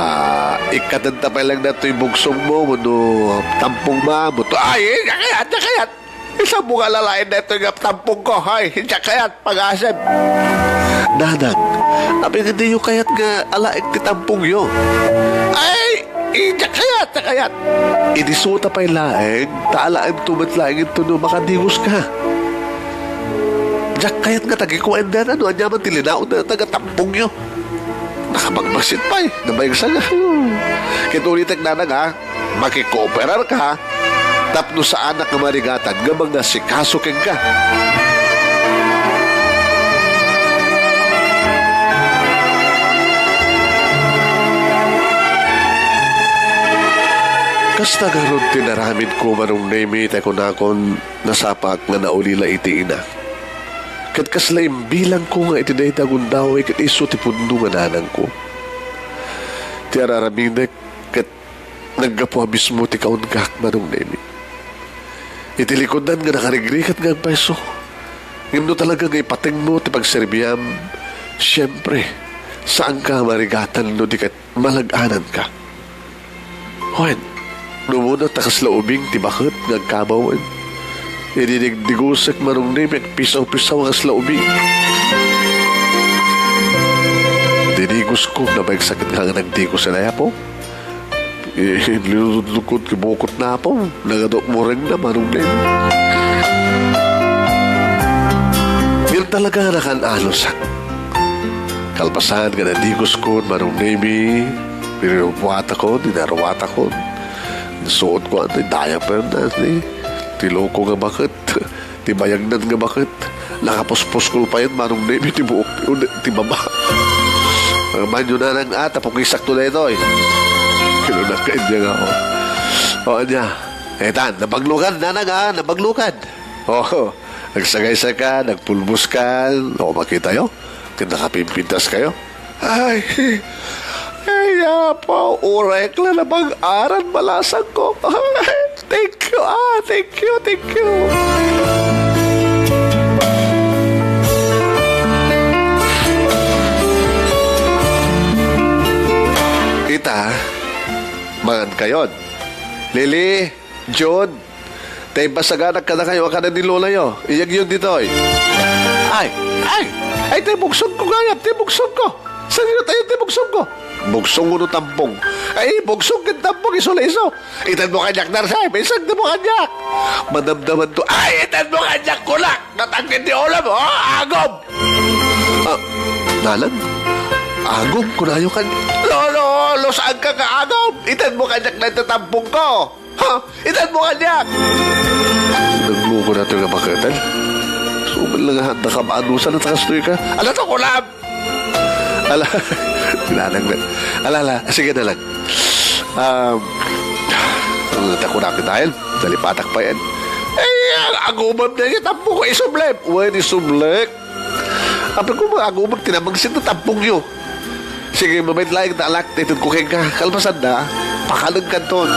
ikkatenta pay laeng daytoy bugsongmo, wenno tampongma, buto. Ay, diak kayat, diak kayat. Isammo nga alalaen daytoy nga tampongko. Ay, diak kayat. Pag-asem. Nanang, apay nga diyo kayat nga alaek ti tampongyo? Ay, diak kayat, diak kayat. Idi isuta pay laeng, ta alaento met laeng intono makadigoska. Diak kayat nga tagikuaen dayta no ania man ti linaon dayta nga tampongyo. Nakabagbasit pay, nabayagsanga. Ket ulitek, nanang, a. Makikooperarka tapno saanak nga marigatan nga mangasikaso kenka. Kasta ngarud ti inaramidko, Manong Nemi, ta kunakon, nasapaak nga naulila iti ina. Ket kasla imbilangko nga iti dayta a gundaway ket isu ti pudno nga nanangko. Ti ar-aramidek ket naggapu a mismo ti kaunggaak, Manong Nemi. Iti likudan nga nakarigrigat nga agpayso. Ngem no talaga nga ipatengmo ti pagserbiam, siempre, saanka a marigatan no di ket malag-ananka. Wen, no umuna ta kasla ubing ti baket nga agkabawen. Idi digdigusek, Manong Nemi, agpisaw-pisaw a kasla ubing. Digos ko, nabayagsakit nga nga nagdigos na, Apo. Eh, linudlukot ti bukot na, Apo. Nagadok mo rin na, manong din. Ngem talaga nga nakan-anusak. Kalpasan nga nadigos ko, manong Nemi, pinaruwatakon, inaruwatakon. Suot ko, ante, diaper na, ante. Ti loko nga baket. Ti bayagnan nga baket, nakapuspos ko payen, manong Nemi, ti buok, ti, ti baba. Manyo, nanang, ah, tapukisak to daytoy. Kinunak ka, anya nga, oh. O, anya. Etan, nabaglukad, nanang, ah, nabaglukad. Oh, nagsagaysay ka, nagpulbos ka. O, makita yo? Ket nakapimpintas kayo. Ay, ay, Apo, uray ka la nabang-aran, balasang ko. Thank you, ah, thank you, thank you. Ita, mangan kayon. Lily, Jun, ta imbasaganak kadakayo a kanen ni Lolayo. Iyagyon ditoy. Ay, ay, ay, tay bugsog ko gayam, tay bugsog ko. Saan yun tayo, tay bugsog ko? Bugsog uno tampong. Ay, bugsog ken tampong, iso la iso. Itan mo kaniak, Narsay, may isang mo kaniak. Madamdaman to. Ay, itan mo kaniak, kulak. Natangkit ni ulam, oh, agom. Ah, nalan? Agom, kunayo kan. Lolo, lo, saan ka nga agom? Itan mo kaniak na ito tampong ko. Ha? Itan mo kaniak! Nagluko na ito nga baketan. Suman lang nga, nakabaanusan at nakastoy ka. Ala to, kulap! Ala, nanang na. Ala, ala, sige na lang. Um, ano na, takunak na yan. Nalipatak pa yan. Eh, ang agumam na yan, tampo ko isublek. Wen, isublek. Apay ko, mga agumam, tinamangsin na tampong yo. Sige, mabait laeng ta alak, ited ko kenka. Kalpasan da, pakaleng kanton.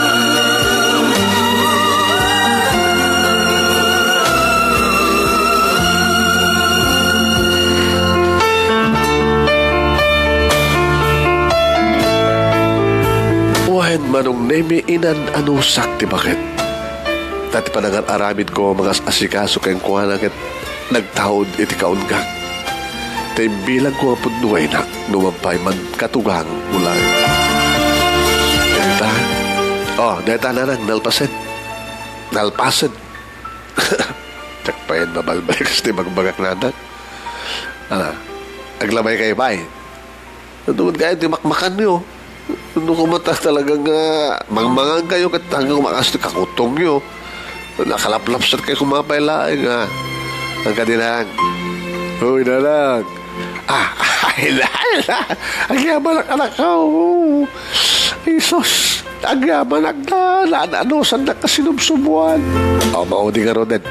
Wen, Manong Nemi, inan-anusak ti baket. Ta ti panagar-aramid ko, mangas-asikaso kenkuana ket nagtaud iti kaungak. Ta imbilang ko nga pudno nga inak, no mapay man katugang ulag. Dayta. Oh, dayta, nanang, nalpasen. Nalpasen. Diak payen mabalbalikas ti bagbagak, nanang. Ah, aglabay kayo, bay. Ano man kayo ti makmakan nyo? Ano ko mata talaga nga mangmangan kayo ket hanggang kumakas ti kakutong nyo? Nakalaplapsat kayo kumapay laeng, ah. Ang kadinang. Hoy, nanang. Ah, ay, la, la. Agyamanak, anak ko. Jesus. Agyamanak na. Naan-anusan na kasinubsubuan. O, maudi nga, Roden.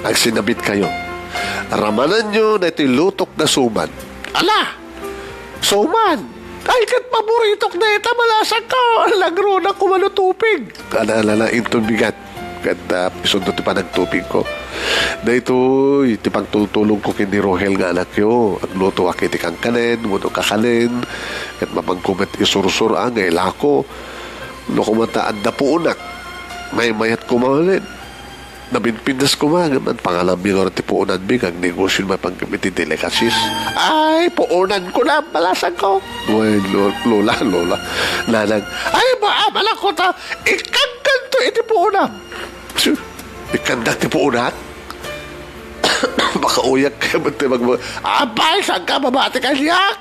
Agsinabit kayo. Ramanan nyo na ito'y lutok na suman. Ala! Suman! Ay, ket paboritok dayta, balasang ko! Lagrona kumano tupig! Ala, ala, ala, inton bigat. Ket, ah, isundo ti panagtupig ko. Daytoy, ti pangtultulong ko ken ni Rohel nga anak yo. Agluto a ket ti kankanen, wenno kakanen. Ket mapangko met isursur, ah, nga ilako. No kumata adda puonak. Maymayat ko manen. Nabinpindas koma, ngem pangalammi nga ti puonanmi, nga agnegosion mapanggep iti delicacies. Ay, puonan ko na, balasang ko. Wen, lo-, lola, lola. Nanang, ay, ba, ah, balak ko ta, ikkankan to iti puonam. Su, ikkandak ti puonak? Makauyak kayo, ba't tayo magma-, abay, saan ka mabati kaniak?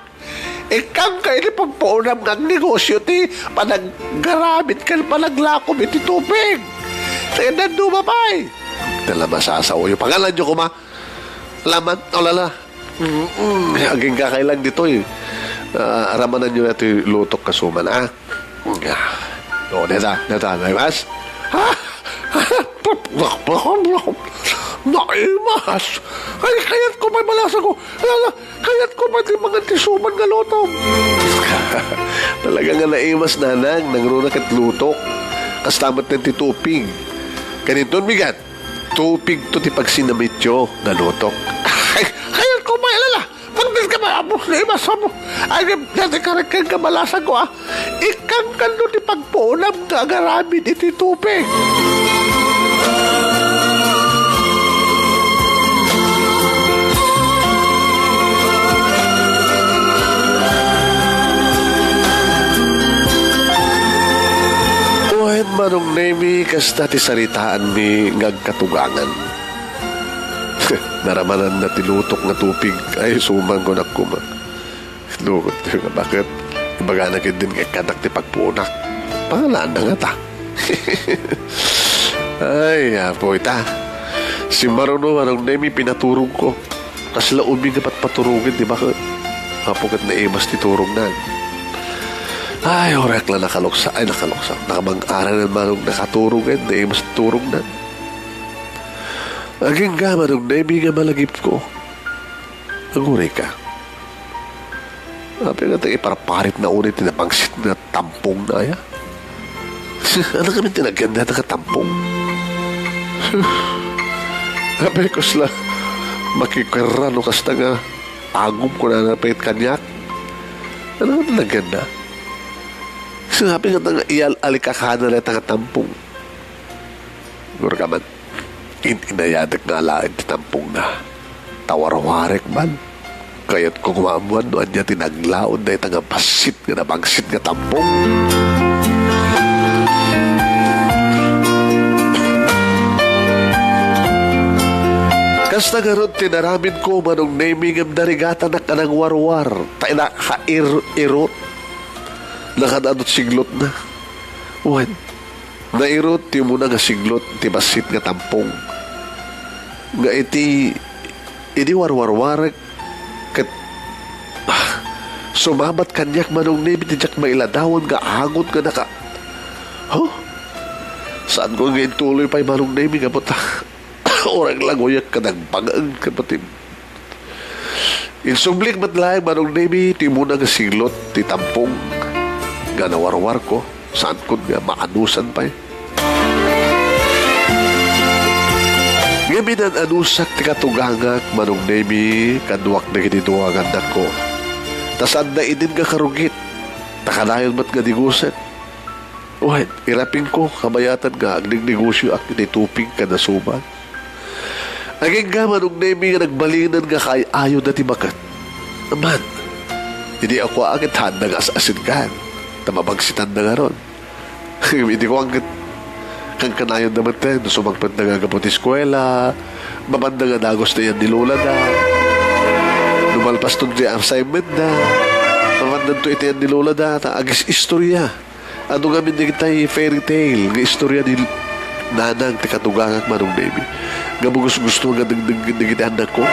Ikkanka iti pagpuonam nga agnegosio ti panaggaramid ken panaglakom iti tupig. Saan no mapay? Tala masasaoyo. Pangalan nyo koma. Laman, o lala. Mm-mm. Agingga kay lang ditoy. Ah, aramanan nyo na ito'y lutok kasuman, ah. O, deta, deta, naimas? Ha? Naimas! Ay, kayat ko may malasa ko. Ala, kayat ko may di mangan ti suman nga lutom. Talaga nga naimas, nanang, nangruna ket lutok. Kasta met ti tupig. Kaninton, bigat, tupig to ti pagsinamityo nga lutok. Ay, kayat ko may alala. Pagdis ka ba, apo, na imas mo. Ay, dati ka rin kang kabalasag ko, ah. Ikang kano ti pagpuunam nga agaramid iti tupig. Manong Nemi, kasta ti saritaanmi nga agkatugangan. Naramananna ti lutok nga tupig. Ay, suman ko nakuma. Lukot ti nga baket. Ibagana ketdin nga ikkanak ti pagpunak. Pangalaanna ngata. Ay, apo ita. Simmaruno, Manong Nemi, pinaturogko. Kasla ubing nga patpaturogen ti baket. Apo ket naimas ti turognan. Ay, uray la nakaluksa. Ay, nakaluksa. Nakabang-aranan, Manong, nakaturogen. Naimas ti turognan. Agingga, Manong Nemi, nga malagipko. Agurayka. Apay nga ta iparparitna unay ti nabangsit nga tampongna aya? Ania ngamin ti nagyan dayta nga tampong? Apay kasla makikerra no kasta nga agom kunana pay kaniak? Ania ngamin ti nagyanna? Sinabi nga ta nga iyal-alikakana dayta nga tampong. Gurka man. In-inayadek nga alaen ti tampongna. Ta warwarek man. Kayatko nga maammuan no ania ti naglaon dayta nga bassit nga nabangsit nga tampong. Kasta ngarud ti naraminko, Manong Nemi, ngem narigatanak a nangwarwar, ta inakair-irot. Nakaad-adut siglotna. Wen, nairut ti umuna nga siglot ti bassit nga tampong. Nga iti, idi warwarwarek ket, ah, sumabat kaniak, Manong Nemi, ti diak mailadawan nga angot nga naka-, huh? Saanko nga intuloy pay, Manong Nemi, gapu ta uray la nguyak ket agbangag, kapatib. Insublik met laeng, Manong Nemi, ti umuna nga siglot ti tampong nga nawarwarko, saankon nga maanusan pay. Ngem inan-anusak ti katugangak, Manong Nemi, kaduak dagiti dua nga annakko. Ta saanda idin nga karugit, ta kanayon met nga digusen. Wen, irapingko, kabayatan nga agnegnegosio ak iti tupig ken asuman. Agingga, Manong Nemi, nga nagbalinen nga kaay-ayo dati baket. Man, idi akuak ket haanda nga as-asinkan, ta mabangsitanda ngarud. Idi kuan ket, kankanayonda met, no sumangpetda nga gapu ti eskuela, mapanda nga dagus ti iyan ni lolada. No malpaston ti assignmentda, mapandanto iti iyan ni lolada, ta agis-istorya. Adu ngamin dagitay fairy tale nga istorya ni Nanang ti katugangak, Manong Nemi, nga magugusto nga dengdenggen dagiti annakko.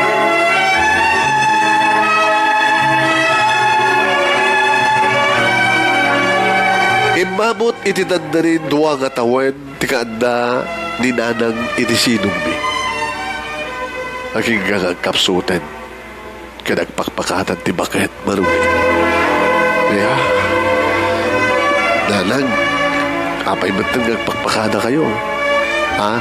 Immabot iti dandanin dua nga tawen ti kaadda ni Nanang iti sinummi. Agingga nga agkapsuten. Ket agpakpakadan ti baket, Manong Nemi. Aya, Nanang, apay metten nga agpakpakadakayo? Ha?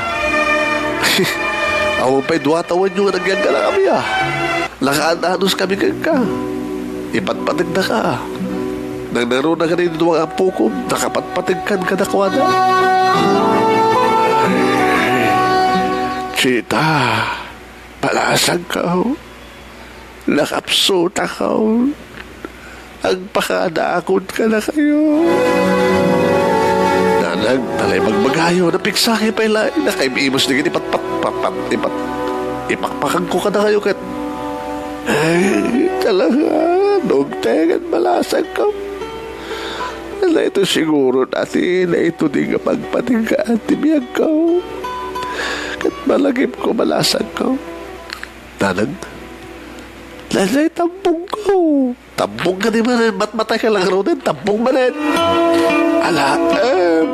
Awan pay dua tawenyo nga nagyan kadakami, a. Nakaanus kami kenka. Ipatpategdaka. Nangnangruna kadagiti dua nga ammokom, nakapatpategkan kadakuada. Ay, Chita. Palasagko, nakapsutako, agpakadaakon kadakayo. Nanang, talay magbagayo, napigsakay pay laeng, nakaim-imus dagiti pat-, pat-, pat-, pat-, ipat-, ipakpakagko kadakayo ket, ay, talaga, dumtengen, palasagko. Daytoy siguro dati, daytoy nga pagpatinggaan ti biagko. Ket malagipko, palasagko. Nanang, daytoy tampongko. Tampong kadi manen, matmatay ka lang ruden, tampong manen. Alaem.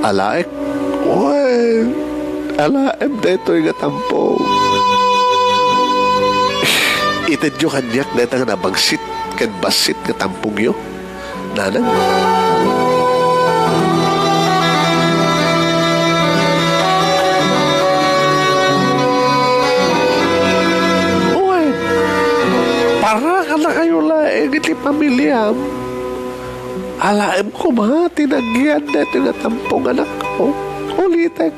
Alaek. Wen. Alaem daytoy nga tampong. Itedyo kaniak dayta nga nabangsit ken bassit nga tampongyo. Nanang. Wen, para kadakayo laeng iti pamiliam. Alaem koma ti nagyan daytoy nga tampong, anakko. Ulitek.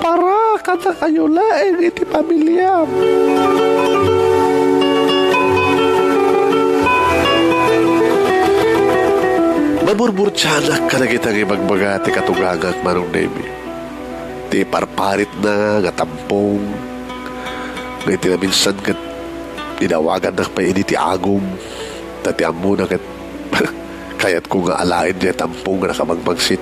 Para kadakayo laeng iti pamiliam. Burburtianak kadagita nga ibagbaga ti katugangak, Manong Nemi. Ti iparparitna nga tampong, nga iti naminsan ket idawagannak pay idi ti agum, ta ti ammona ket kayatko nga alaen diay tampong nga nakabangmangsit.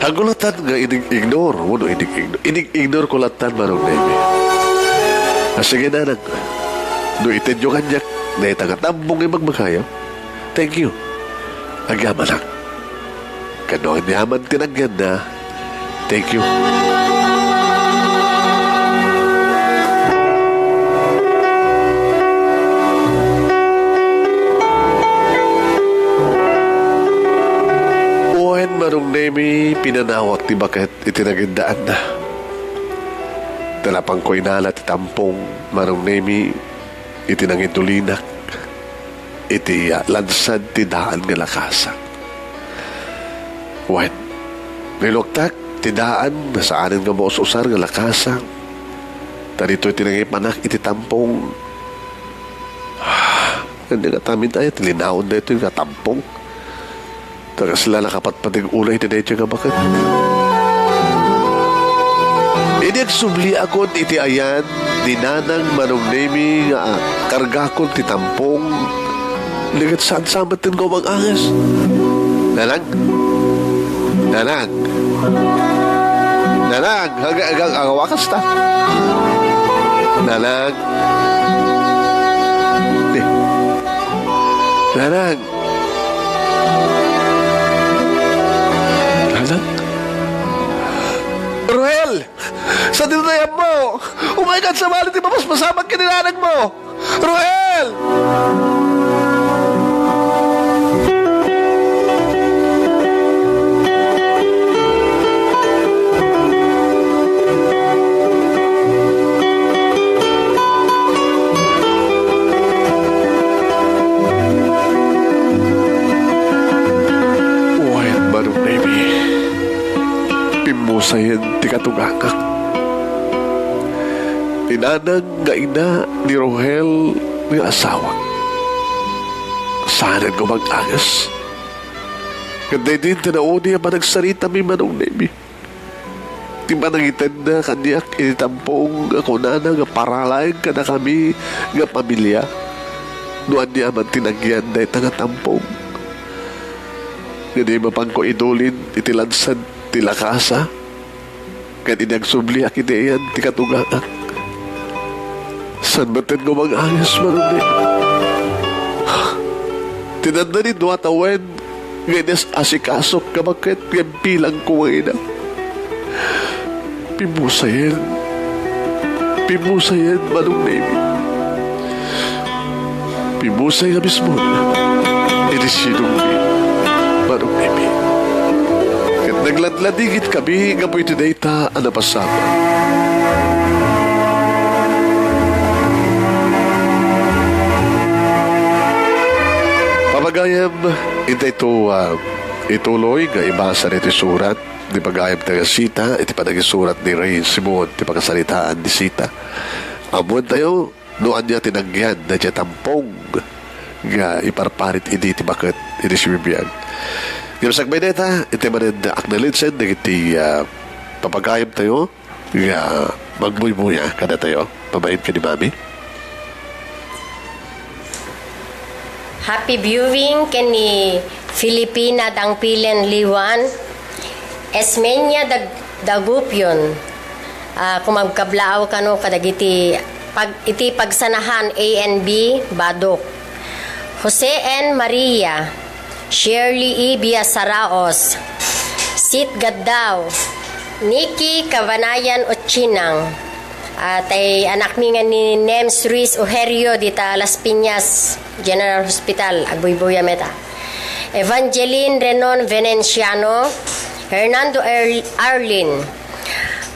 Agulatan nga inig-ignore, wenno inig-ignore. Inig-ignore ko latan, Manong Nemi. Ah, sige, nanang. No itedyo kaniak dayta nga tampong nga ibagbagayo, thank you. Agyamanak. Ken no aniaman ti nagyanna, thank you. Wen, Manong Nemi, pinanawak ti baket iti nagiddaanna. Ta napanko inala ti tampong, Manong Nemi, iti nangidulinak, iti, ah, lansad ti daan nga lakasak. Wen, niluktak ti daan, nasaanen nga maus-usar nga lakasak. Ta ditoy ti nangipanak iti tampong. Ania nga tamin aya ti linaon daytoy nga tampong? Ta kasla nakapatpateg unay iti daytoy nga baket. Idi agsubliakon iti ayan ni Nanang Manong Nemi nga kargakon ti tampong, ket saan sa metten nga umang-anges. Nanang? Nanang? Nanang? Aga-, aga-, agawa kasta? Nanang? Di. Nanang? Nanang? Ruel! Sa dinayam mo! Umayka sa bali ti mapaspasamak ken ni nanang mo! Ruel! Wen, Manong Nemi, pimmusayen ti katugangak. Ni nanang nga ina ni Rohel nga asawak. Saanen nga umang-anges. Ket daydi ti nauni a panagsaritami, Manong Nemi. Ti panangitedna kaniak iti tampong a kunana nga para laeng kadakami nga pamilia no ania man ti nagyan dayta nga tampong. Ngem mapanko idulin iti lansad ti lakasa, ken idi agsubliak iti ayan ti katugangak, saan metten nga umang-anges, Manong Nemi? Ti nanda ni dua tawen nga inas-asikasok nga baket nga imbilangko nga ina. Pimmusayen. Pimmusayen, Manong Nemi. Pimmusay nga mismo iti sidongmi, Manong Nemi. Ket nagladladingit kami gapu iti dayta a napasamak. Papagayam, intay to, ah, ituloy nga ibasa ditoy surat ni pagayam taga Sita, iti panagisurat ni Rey Simon, ti pakasaritaan ni Sita. Ammoentayo no ania ti nagyan daydiay tampong nga iparparit idi ti baket iti sibibiag. Ngem sakbay dayta, intay manen acknowledge-en dagiti, ah, papagayamtayo nga magbuybuya kadatayo. Babaen ken ni Mami. Happy viewing ken ni Filipina Dangpilen Liwan, Esmenia Dag-, Dagupion, ah, kumagkablaaw kano kadagiti pag-, iti pagsanahan A N B Badok, Jose N Maria, Shirley E Biasaraos, Sit Gaddao, Nikki Kabanayan Ochinang, ah, tay anakmi nga ni Nems Ruiz Ojerio dita Las Piñas General Hospital, agbuybuya met a. Evangeline Renon Venenciano, Hernando Er-, Arlin,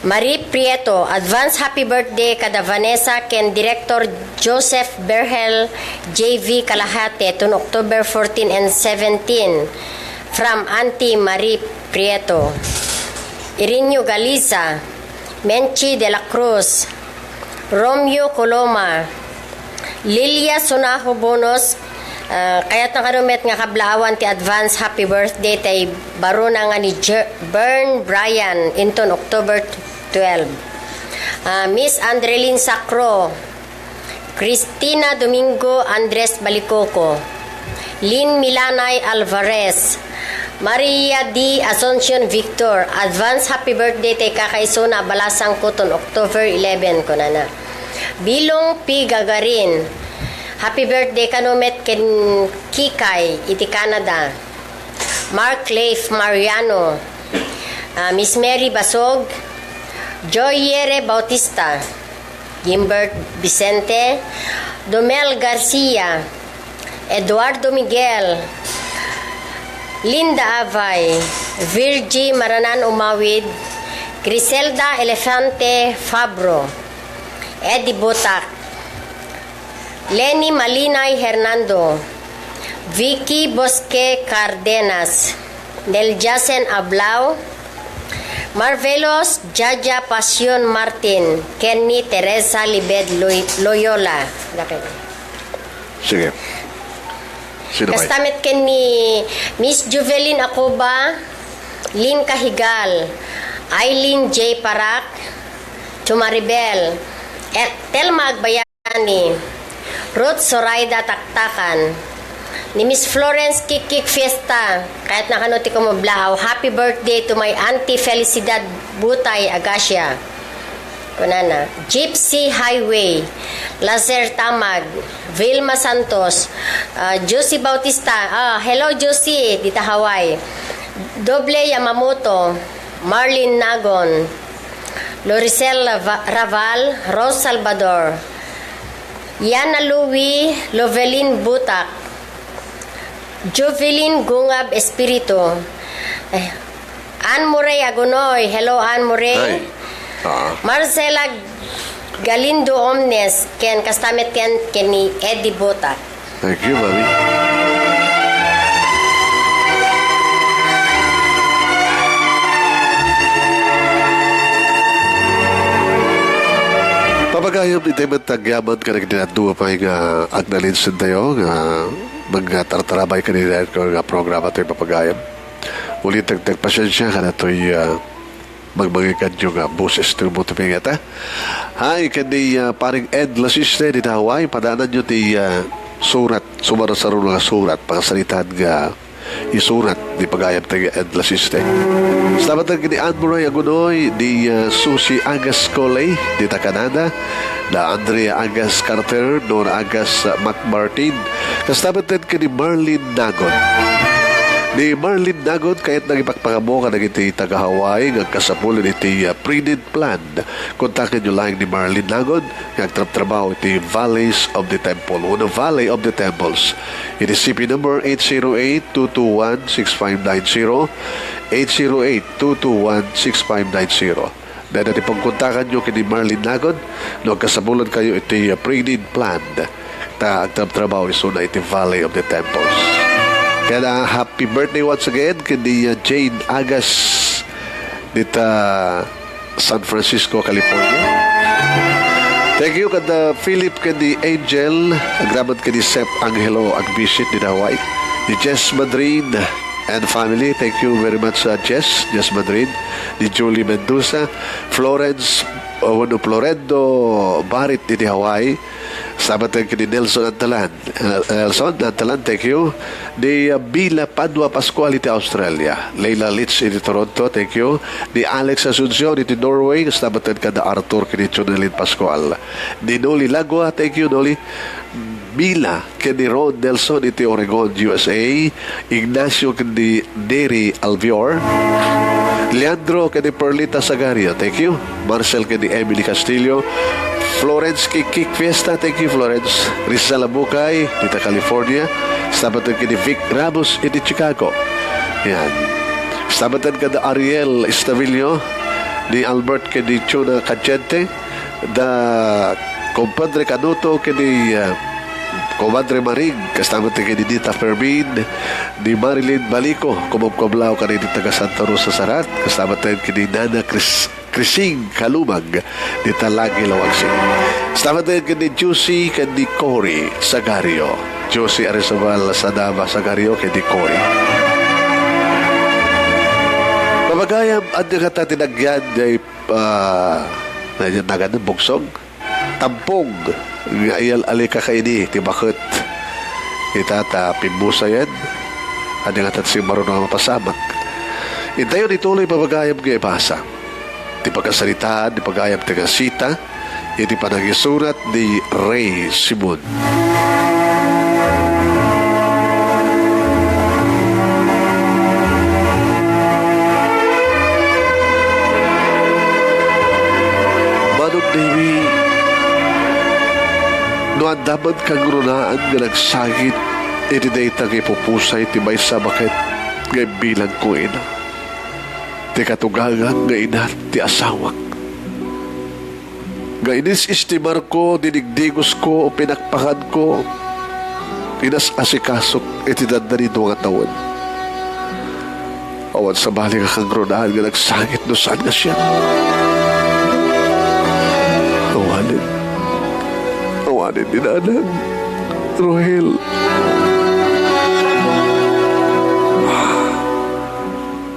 Marie Prieto, advance happy birthday kada Vanessa ken Director Joseph Berhel J V Kalahate, tun October fourteen and seventeen, from Auntie Marie Prieto. Irinio Galiza, Menchi de la Cruz, Romeo Coloma, Lilia Sunajo Bonos, Ah, kayatna kano met nga kablaawan ti advance happy birthday tay barona nga ni Jer-, Bern Bryan inton October twelve. Ah, Miss Andrelin Sacro, Cristina Domingo Andres Balicoco, Lynn Milanay Alvarez, Maria D. Asuncion Victor, advance happy birthday tay kakaisuna a balasangko ton October eleven, kunana. Bilong P. Gagarin, happy birthday kano met ken Kikay iti Canada. Mark Leif Mariano, ah, Miss Mary Basog, Joy Yere Bautista, Gimbert Vicente, Domel Garcia, Eduardo Miguel, Linda Avay, Virgie Maranan Umawid, Griselda Elefante Fabro, Eddie Butak, Lenny Malinay Hernando, Vicky Bosque Cardenas, Neljasen Ablao, Marvelous Jaja Passion Martin, ken ni Teresa Libed Loy-, Loyola. Sige. Sino pay? Kasta met ken ni Miss Juvelin Acoba, Lynn Cahigal, Eileen J. Parak, Chumaribel, El-, Telma Agbayani, Ruth Zoraida Taktakan, ni Miss Florence Kikik Fiesta, kayatna kano ti kumablaaw, "Happy birthday to my Auntie Felicidad Butay Agacia." Kunana, Gypsy Highway, Lazer Tamag, Vilma Santos, ah, Josie Bautista, ah, hello Josie, dita Hawaii. Doble Yamamoto, Marlene Nagon, Loricel Lava-, Raval, Rose Salvador, Yana Louie, Lovelin Butak, Jovelyn Gungab Espiritu. Eh, Ann Murray Agunoy. Hello, Ann Murray. Ay. Ah. Marcela Galindo Omnes, ken kasta met ken, ken ni Eddie Butak. Thank you, Mami. Papagayam, itay met agyaman kadagiti adu a pay nga acknowledge tayo nga magtartarabay kadagiti nga programa toy papagayam. Ulitek ti agpasiensia kadatoy, ah, magmangikadyo nga boses ti umutupingeta. Hi, ken ni, ah, paring Ed Lasiste dita Hawaii, padaananyo ti, ah, surat, sumarsaruno nga surat, pakasaritaan nga isurat ni pagayam ti Ed Lasiste. Salamat ken ni Anne Murray Agunoy, ni, ah, Susie Agas Coley, dita Canada, da Andrea Agas Carter, Nora Agas, ah, McMartin. Kasta met ken ni Marlene Nagon. Ni Marlene Nagon, kayat nagipakpakamo kadagiti taga Hawaii nga agkasapulan iti, ah, pre-need plan. Kontakenyo laeng ni Marlene Nagon nga agtrabtrabaho iti Valleys of the Temple, wenno Valley of the Temples. Iti C P number eight zero eight, two two one, six five nine zero, eight zero eight, two two one, six five nine zero. Dayta ti pangkontakanyo ken ni Marlene Nagon no agkasapulankayo iti, uh, pre-need plan ta agtrabtrabaho isuna iti Valley of the Temples. Kaya, uh, happy birthday once again ken ni, uh, Jane Agas dita San Francisco, California. Thank you kada Philip, ken ni Angel, agraman ken ni Sep Angelo, agbisit dita Hawaii. Ni Jess Madrin and family, thank you very much, uh, Jess, Jess Madrin. Ni Julie Mendoza, Florence, uh, wenno Florendo Barit dita Hawaii. Salamat ken ni Nelson Antalan. Uh, Nelson Antalan, thank you. Ni, uh, Bila Padua Pascual iti Australia. Leila Litz iti Toronto, thank you. Ni Alex Asuncion iti Norway, salamat ken kada Arthur ken ni Jonelyn Pascual. Ni Noli Lagua, thank you, Noli. Bila ken ni Ron Nelson iti Oregon, U S A. Ignacio ken ni Neri Alvior. Leandro ken ni Perlita Sagario, thank you. Marcel ken ni Emily Castillo. Florence Kikik Fiesta, thank you, Florence. Rizal Abukay, dita California. Salamat ken ni Vic Ramos iti Chicago. Yan. Salamat kada Ariel Estavillo, ni Albert ken ni Chona Cadiente, da Compadre Canuto ken ni, ah, Comadre Maring, kasta met ken ni Nita Fermin, ni Marilyn Balico, kumabkablaw ken ni taga Santa Rosa Sarat, kasta met ken ni Nana Chris Crising Kalumag, dita Lagi, Lawagsing. Salamat ken ni Juicy, ken ni Cory Sagario. Josie Arizabal, Sadaba Sagario, ken ni Cory. Pamagayam, ania ngata ti nagyan, jay, ah, nagan, bugsog? Tampong, nga iyal-alika ka ini ti baket. Ita ta pimmusayen, ania ngata ti simmaruno nga mapasamak. Intayon ituloy, pamagayam, nga ibasa ti pagkasaritaan ni pagayam ti kasita iti panangisurat ni Rey Simon. Manong Nemi, no adda man kangrunaan nga nagsangit iti dayta nga ipupusay ti maysa baket nga imbilangko, ina, ti katugangak nga ina ti asawak. Nga inis-estimarko, dinigdigosko, pinakpakanko, inas-asikasok iti dandani dua nga tawen. Awan sabali nga kangrunaan nga nagsangit no saan nga siak. Awanen. Awanen ni Nanang. Rohel.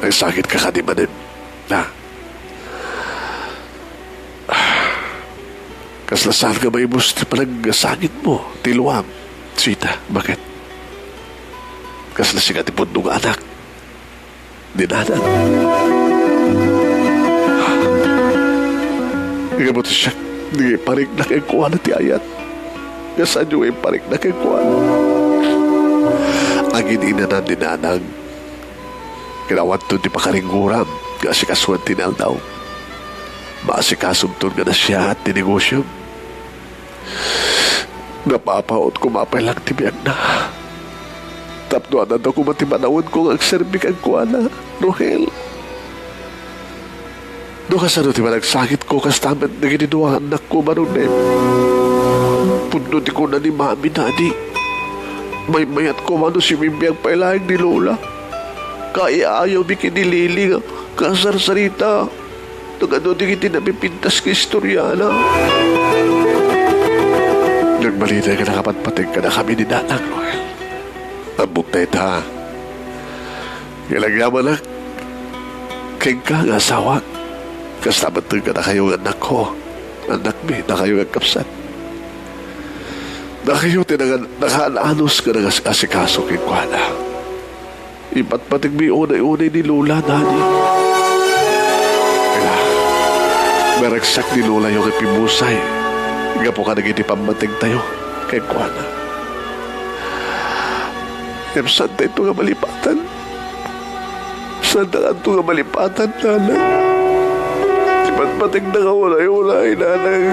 Nagsangit ka kadi manen. Na. Kasla saan nga maibus ti panagsangetmo, ti luam, Sita, baket? Kasla sika ti pudno nga anak ni Nanang. Ngem no siak, di iparikna kenkuana ti ayat. Nga saanyo nga iparikna kenkuana? Agin-inanan ni Nanang. Ket awanto ti pakaringguram nga asikasoen ti inaldaw. Maasikasom ton nga nasiaat ti negosiom. Napapaut koma pay lang ti biagna. Tapno adda koma ti manawenko nga agserbi kenkuana, Rohel. No kasano ti panagsangitko, kasta met dagiti dua nga annakko, Manong Nemi. Pudno ti kuna ni Mami, Daddy. Maymayat koma no simimbiag pay laeng ni Lola. Kaiayawmi ken ni Lily nga, nga agsarsarita no kano dagiti napipintas nga istoriana. Nagbalin nga nakapatpateg kadakami ni Nanang, Rohel. Ammok dayta. Nga nagyamanak kenka nga asawak, kasta met kadakayo nga annakko, annakmi, dakayo nga agkabsat. Dakayo ti naka-, nakaanus nga nagas-, asikaso kenkuana. Ipatpategmi unay-unay ni Lola, Daddy. Kaya, naragsak ni Lolayo nga pimmusay gapu kadagiti pammategtayo kenkuana. Ngem saantayo nga malipatan. Saantayo nga malipatan, Nanang. Ti patpategna nga unay-unay, Nanang.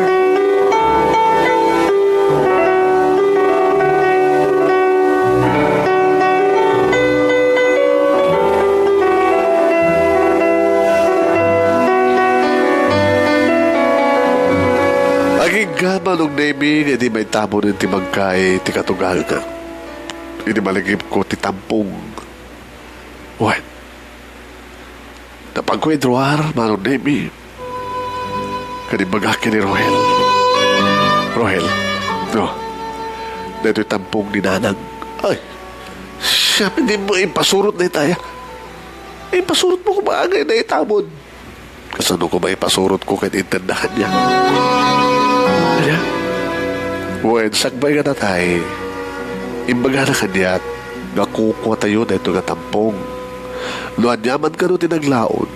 Agingga, Manong Nemi, nga idi maitamonen ti bangkay ti katugangna. Idi malagipko ti tampong. Wen, napanko idruar, Manong Nemi. Ken imbagak ken ni Rohel. Rohel, no, daytoy tampong ni Nanang. Ay, siya, di mo ipasurot dayta, ya. Ipasurot mo koma agay na itamon. Kasano ko maipasurot ko ket intedda kaniak? Ania? Wen, sakbay nga natay, imbagana kaniak nga kukuatayo daytoy nga tampong. No aniaman kano ti naglaon,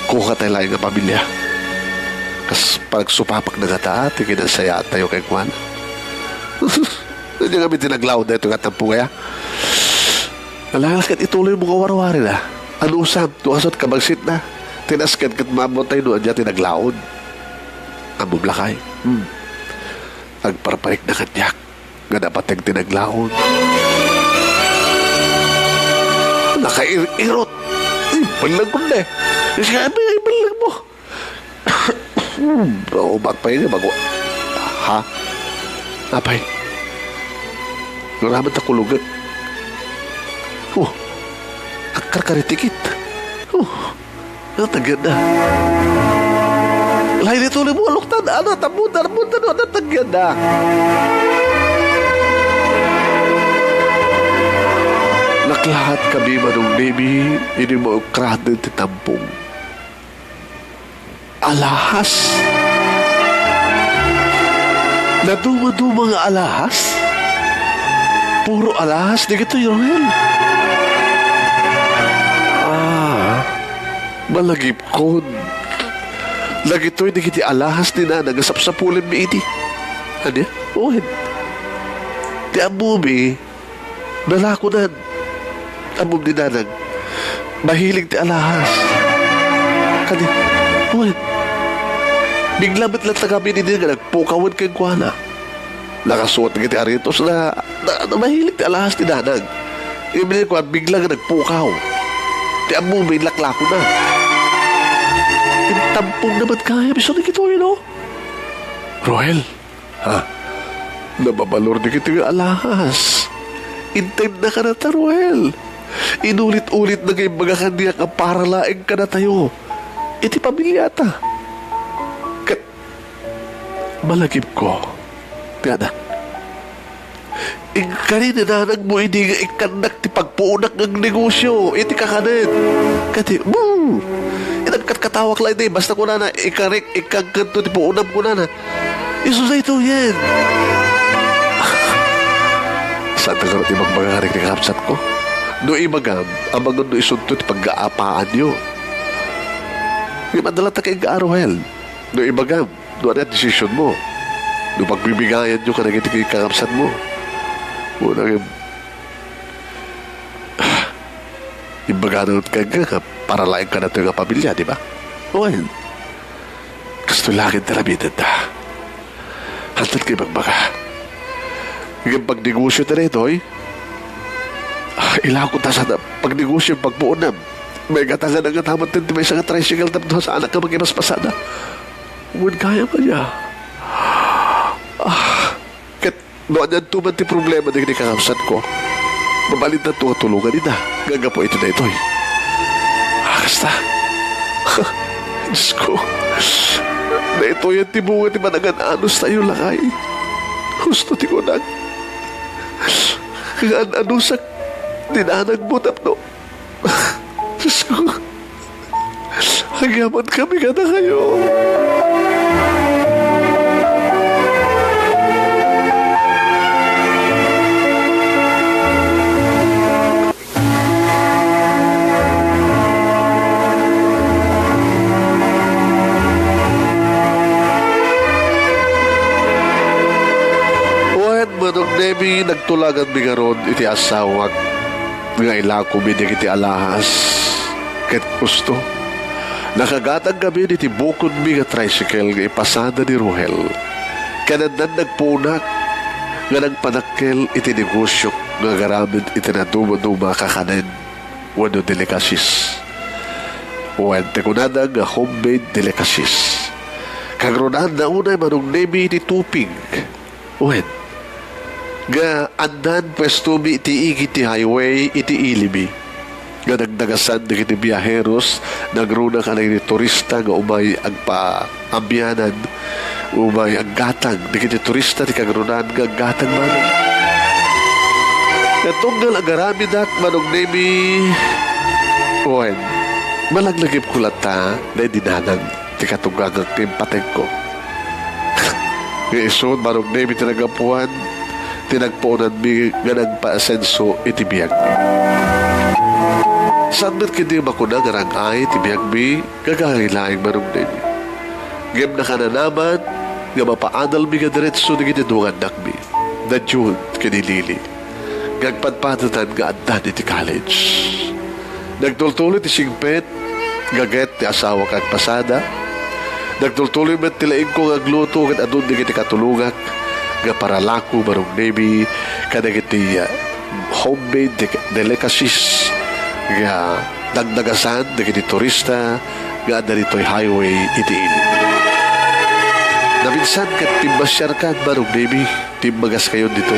kukatayo laeng nga pamilia. Kas panagsupapakna ngata ti kinasayatayo kenkuana. Ania ngamin ti naglaon daytoy nga tampong aya? Alangas ket ituloy mo nga warwarina. Anusam, no kasano ti kabagsitna? Ti nasken ket maammotayo no ania ti naglaon. Ammom lakay. Hmm. Agparparikna kaniak nga napateg ti naglaon. Nakair-irot. Ay, ballag ko na eh. Sabi, ay, ballag mo. Hmm, o, bakpay nga bago. Ha? Apay? Naraman ta kulugek. Oh, agkarkaritikit. Oh, natagyan na. Lain ito ni Bulok tan, ano, tambutan, tambutan, ano, natagyan na. Naklahatkami, Manong Nemi, idi maukraden ti tampong. Alahas. Nadumaduma nga alahas? Puro alahas dagitoy, Rohel. Ah, malagipkon. Dagitoy dagiti alahas ni Nanang nga sapsapulenmi idi. Ania? Wen. Ti ammomi, nalakonan. Ammom ni Nanang, mahilig ti alahas. Kadi, wen. Bigla met latta kami ni Nanang nga nagpukawen kenkuana. Nakasuot dagiti aretes na, na, na mahilig ti alahas ni Nanang. Ibili ko, bigla nga nagpukaw. Ti ammomi, laklakona. Intampong naman kaya, bisan dagitoy, no? Roel, ha? Nababalor dagitoy nga alahas. Intendna kadata, Roel. Inulit-ulit na nga imbaga kaniak a para laeng kadatayo iti pamiliata. Ket malagipko, ti ada. Inkari ni nanangmo idi nga ikkannak ti pagpuonak nga agnegosio iti kakanen. Kadi, boo! Inagkatkatawak laeng idi, basta kunana, ikarik, ikkangkento ti puonam, kunana. Isu daytoyen. Saan ta garud ibagbaga kadagiti kakabsatko? No ibagam, amangan no isunto ti pagkaapaanyo. Ngem adda latta kay nga aruhel. No ibagam, no ania ti desisionmo? No pagbibigayanyo kadagiti kakabsatmo? Una ngem, imbagana met kadi nga para laeng kadatoy nga pamilia, di ba? Wen, kastoy laeng ti aramidenda. Haanten nga ibagbaga. Ngem pagnegosio ti daytoy, ah, ilako ta sada pagnegosio, pagpuonam. Maigatangan nga tamanten ti maysa nga tricycle tapno saanak nga makipaspasada. Wen, kayam aya. Ah, ket no anianto man ti problema dagiti kakabsatko, mabalinanto nga tulongan ida nga gapu iti daytoy. Ah, kasta. Diosko, daytoyen ti bunga ti panagan-anos tayo, lakay. Husto ti kunak. Nga an-anusak ni nanangmo tapno Diosko, agyamankami kadakayo. Wen, Manong Nemi, nagtulaganmi ngarud iti asawak nga ilakomi dagiti alahas ket husto. Nakagatang ngamin iti bukodmi nga tricycle nga ipasada ni Rohel. Kanendan nagpuonak nga nagpanakkel iti negosiok nga agaramid iti nadumaduma a kakanen wenno delicacies. Wen, ti kunada nga homemade delicacies. Kagrunaanna unay, Manong Nemi, iti tupig. Wen, nga addan puestomi iti igid ti highway iti ilimi, nga nagdagasan dagiti biaheros, nangruna kadagiti turista nga umay agpaamyanan, umay aggatang dagiti turista ti kagrunaan nga aggatang manen. Nga tunggal agaramidak, Manong Nemi, wen, malaglagipko latta daydi nanang ti katunggangan ken patengko. Nga isu, Manong Nemi, ti nagapuan ti nagpuonanmi nga nagpaasenso iti biagmi. Saan met ketdi makuna nga rag-ay ti biagmi nga gagaylaeng, Manong Nemi. Ngem nakananaman nga mapaadalmi nga diretso dagiti duangannakmi, da Jude ken ni Lily, nga agpadpadetan nga addan iti college. Nagtultuloy ti singpet, gaget ti asawak agpasada. Nagtultuloy met ti laingko nga agluto ket adun dagiti katulongak nga paralako, Manong Nemi, kadagiti, ah, homemade dec-, delicacies nga nagdagasan dagiti turista nga adda ditoy highway iti init. Naminsan ket pimmasiarkan, Manong Nemi. Timmagas kayon dito.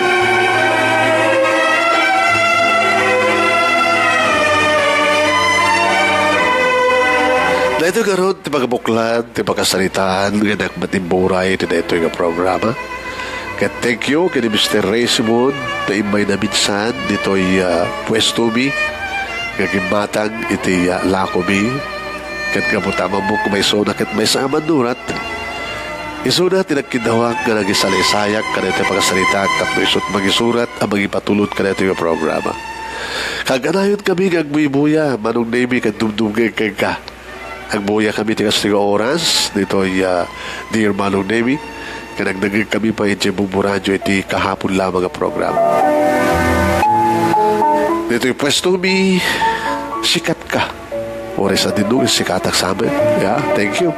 Daytoy garud ti pagabuklan ti pakasaritaan nga nagmatimburay iti daytoy nga programa. Ket thank you ken ni Mister Raymond ta immay naminsan ditoy, ah, puestomi nga gimmatang iti, ah, lakomi. Ket gapu ta ammok nga maisuna ket maysa a mannurat, isuna ti nagkiddawak nga nagisalaysayag kadaytoy pakasaritaak tapno isut' mangisurat a mangipatulod kadaytoy nga programa. Kaganayon kami nga agbuybuya, Manong Nemy, ket dumdumngeg kenka. Agbuyakami ti kasta nga oras ditoy, ah, Dear Manong Nemy, ket nagdengngeg kami pay idiay Bombo Radio iti kahapon lamang a programa. Ditoy puestomi, sikatka. Uray sadino, sikatak sa amin. Yeah, thank you.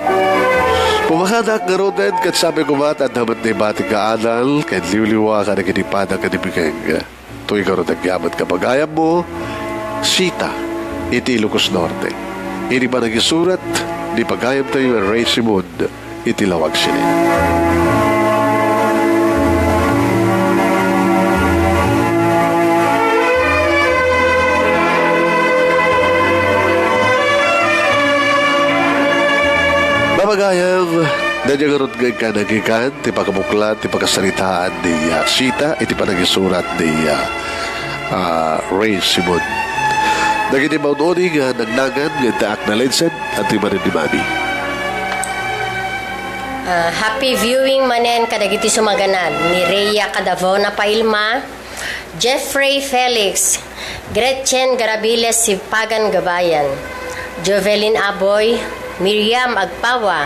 Pumakadak ngaruden, ket sabi ko met, adda met naibatik nga adal, ken liwliwa kadagiti padang ken ibikeng. Toy garud agyaman kapagayammo, Sita, iti Ilocos Norte. Iti panagisurat ni pagayamtayo nga Raymond iti Laoag City. Mapagayam, daydiay ngarud nga inkanagikan ti pakabuklat ti pakasaritaan ni, ah, Sita iti panagisurat ni, ah, ah, Raymond. Dagiti maun-uni nga nagnagan nga intaak nalaidsed, adtoy manen ni Mami. Ah, happy viewing manen kadagiti sumaganad ni Rhea Cadavona Pailma, Jeffrey Felix, Gretchen Garabiles Sipagan Gabayan, Jovelyn Aboy, Miriam Agpawa,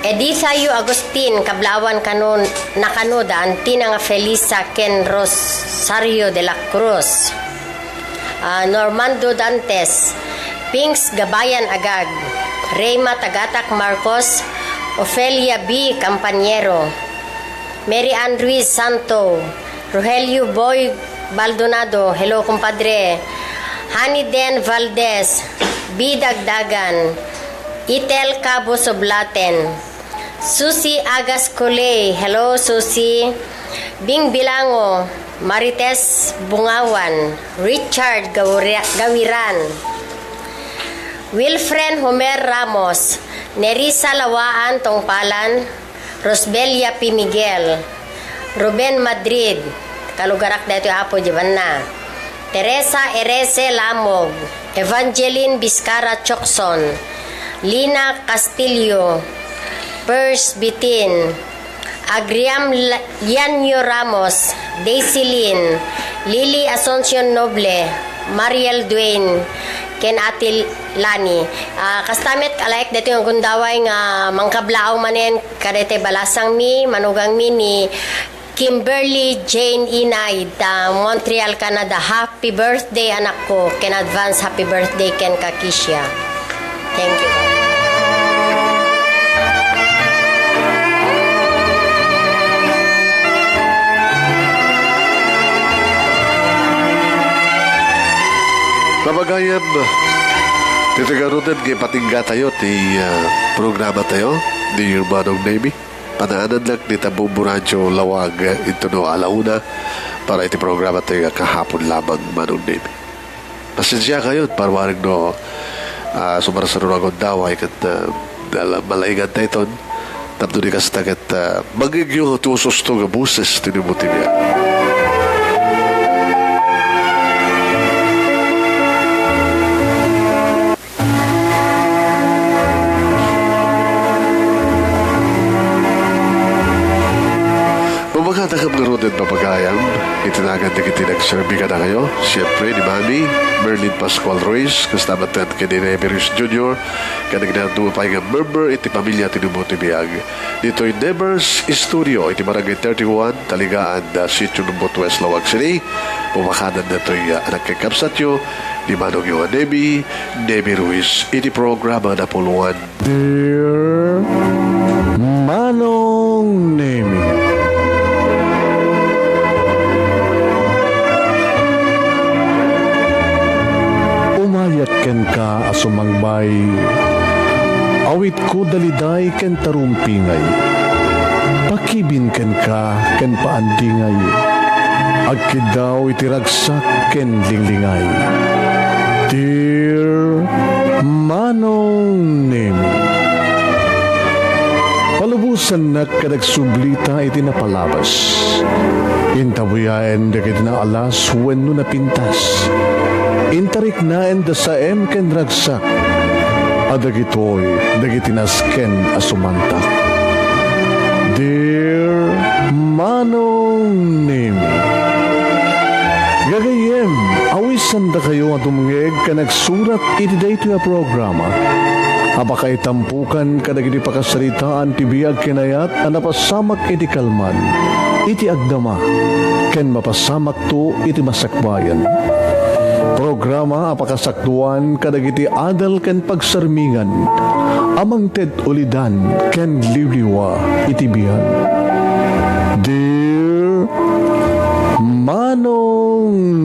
Editha Yu Agustin, kablaawan kano, na kano da Antina nga Felisa ken Rosario de la Cruz, ah, Normando Dantes, Pings Gabayan Agag, Reyma Tagatak Marcos, Ofelia B. Campañero, Mary Ann Ruiz Santo, Rogelio Boy Baldonado, hello, kumpadre. Honey Den Valdez, B. Dagdagan, Itel Cabo Soblaten, Susi Agas Coley, hello, Susi. Bing Bilango, Marites Bungawan, Richard Gawira-, Gawiran, Wilfren Homer Ramos, Nerissa Lawaan Tongpalan, Rosbelia P. Miguel, Ruben Madrid, kalugarak daytoy, Apo, di banna, Teresa Erese Lamog, Evangeline Biscara Chokson, Lina Castillo, Pers Bitin, Agriam La-, Lianyo Ramos, Daisy Lin, Lily Asuncion Noble, Mariel Duane, ken Ate Lani. Ah, kasta met, alaek daytoy nga gundaway nga mangkablaaw manen kadaytoy balasangmi, manugangmi ni Kimberly Jane Inay, ta Montreal, Canada. Happy birthday, anakko, ken advance happy birthday kenka, Kisha. Thank you. Mapagayam, ditoy ngaruden nga ipatinggatayo ti, ah, programatayo, ni Manong Nemy. Panaanannak dita Bombo Radio Laoag intono ala una para iti programatayo nga kahapon lamang, Manong Nemy. Pasensiakayon, parwaring no, ah, sumarsaro nga gundaway ket, ah, dala-, malainganta iton. Tapno di kasta ket, ah, mangngegyo ti ususto nga boses ti Nemo ti Biag. Mabagatakem ngaruden, mapagayam, iti nagan dagiti nagserbi kadakayo, siempre, ni Mami Merlin Pascual Ruiz, kasta met ken ni Nemy Ruiz Junior, ken dagiti pay nga member iti pamilya ti Nemo ti Biag. Ditoy Nevers Studio, iti Barangay thirty-one, Taligaan, da Sitio Nubot West, Laoag City. Pumakadan datoy, ah, anak ken kabsatyo, ni Manongyo a Nemy, Nemy Ruiz, iti programa na puluan. Dear Manong Nemy, umayat kenka a sumangbay. Awitko daliday ken tarumpingay. Pakibin kenka ken paandingay. Agkiddaw iti ragsak ken linglingay. Dear Manong Nemy, palubos Nasannak ket agsublita iti napalabas. Intabuyaen dagiti naalas wenno napintas. Intariknaen da saem ken ragsak. A dagitoy dagiti nasken a sumantak. Dear Manong Nemi. Gagayyem, awisandakayo a dumngeg ken agsurat iti daytoy a programa a pakaitampukan kadagiti pakasaritaan ti biag ken ayat a napasamak iti kalman, iti agdama, ken mapasamakto iti masakbayan. Programa a pakasakduan kadagiti adal ken pagsarmingan a mangted ulidan ken liwliwa iti biag. Dear Manong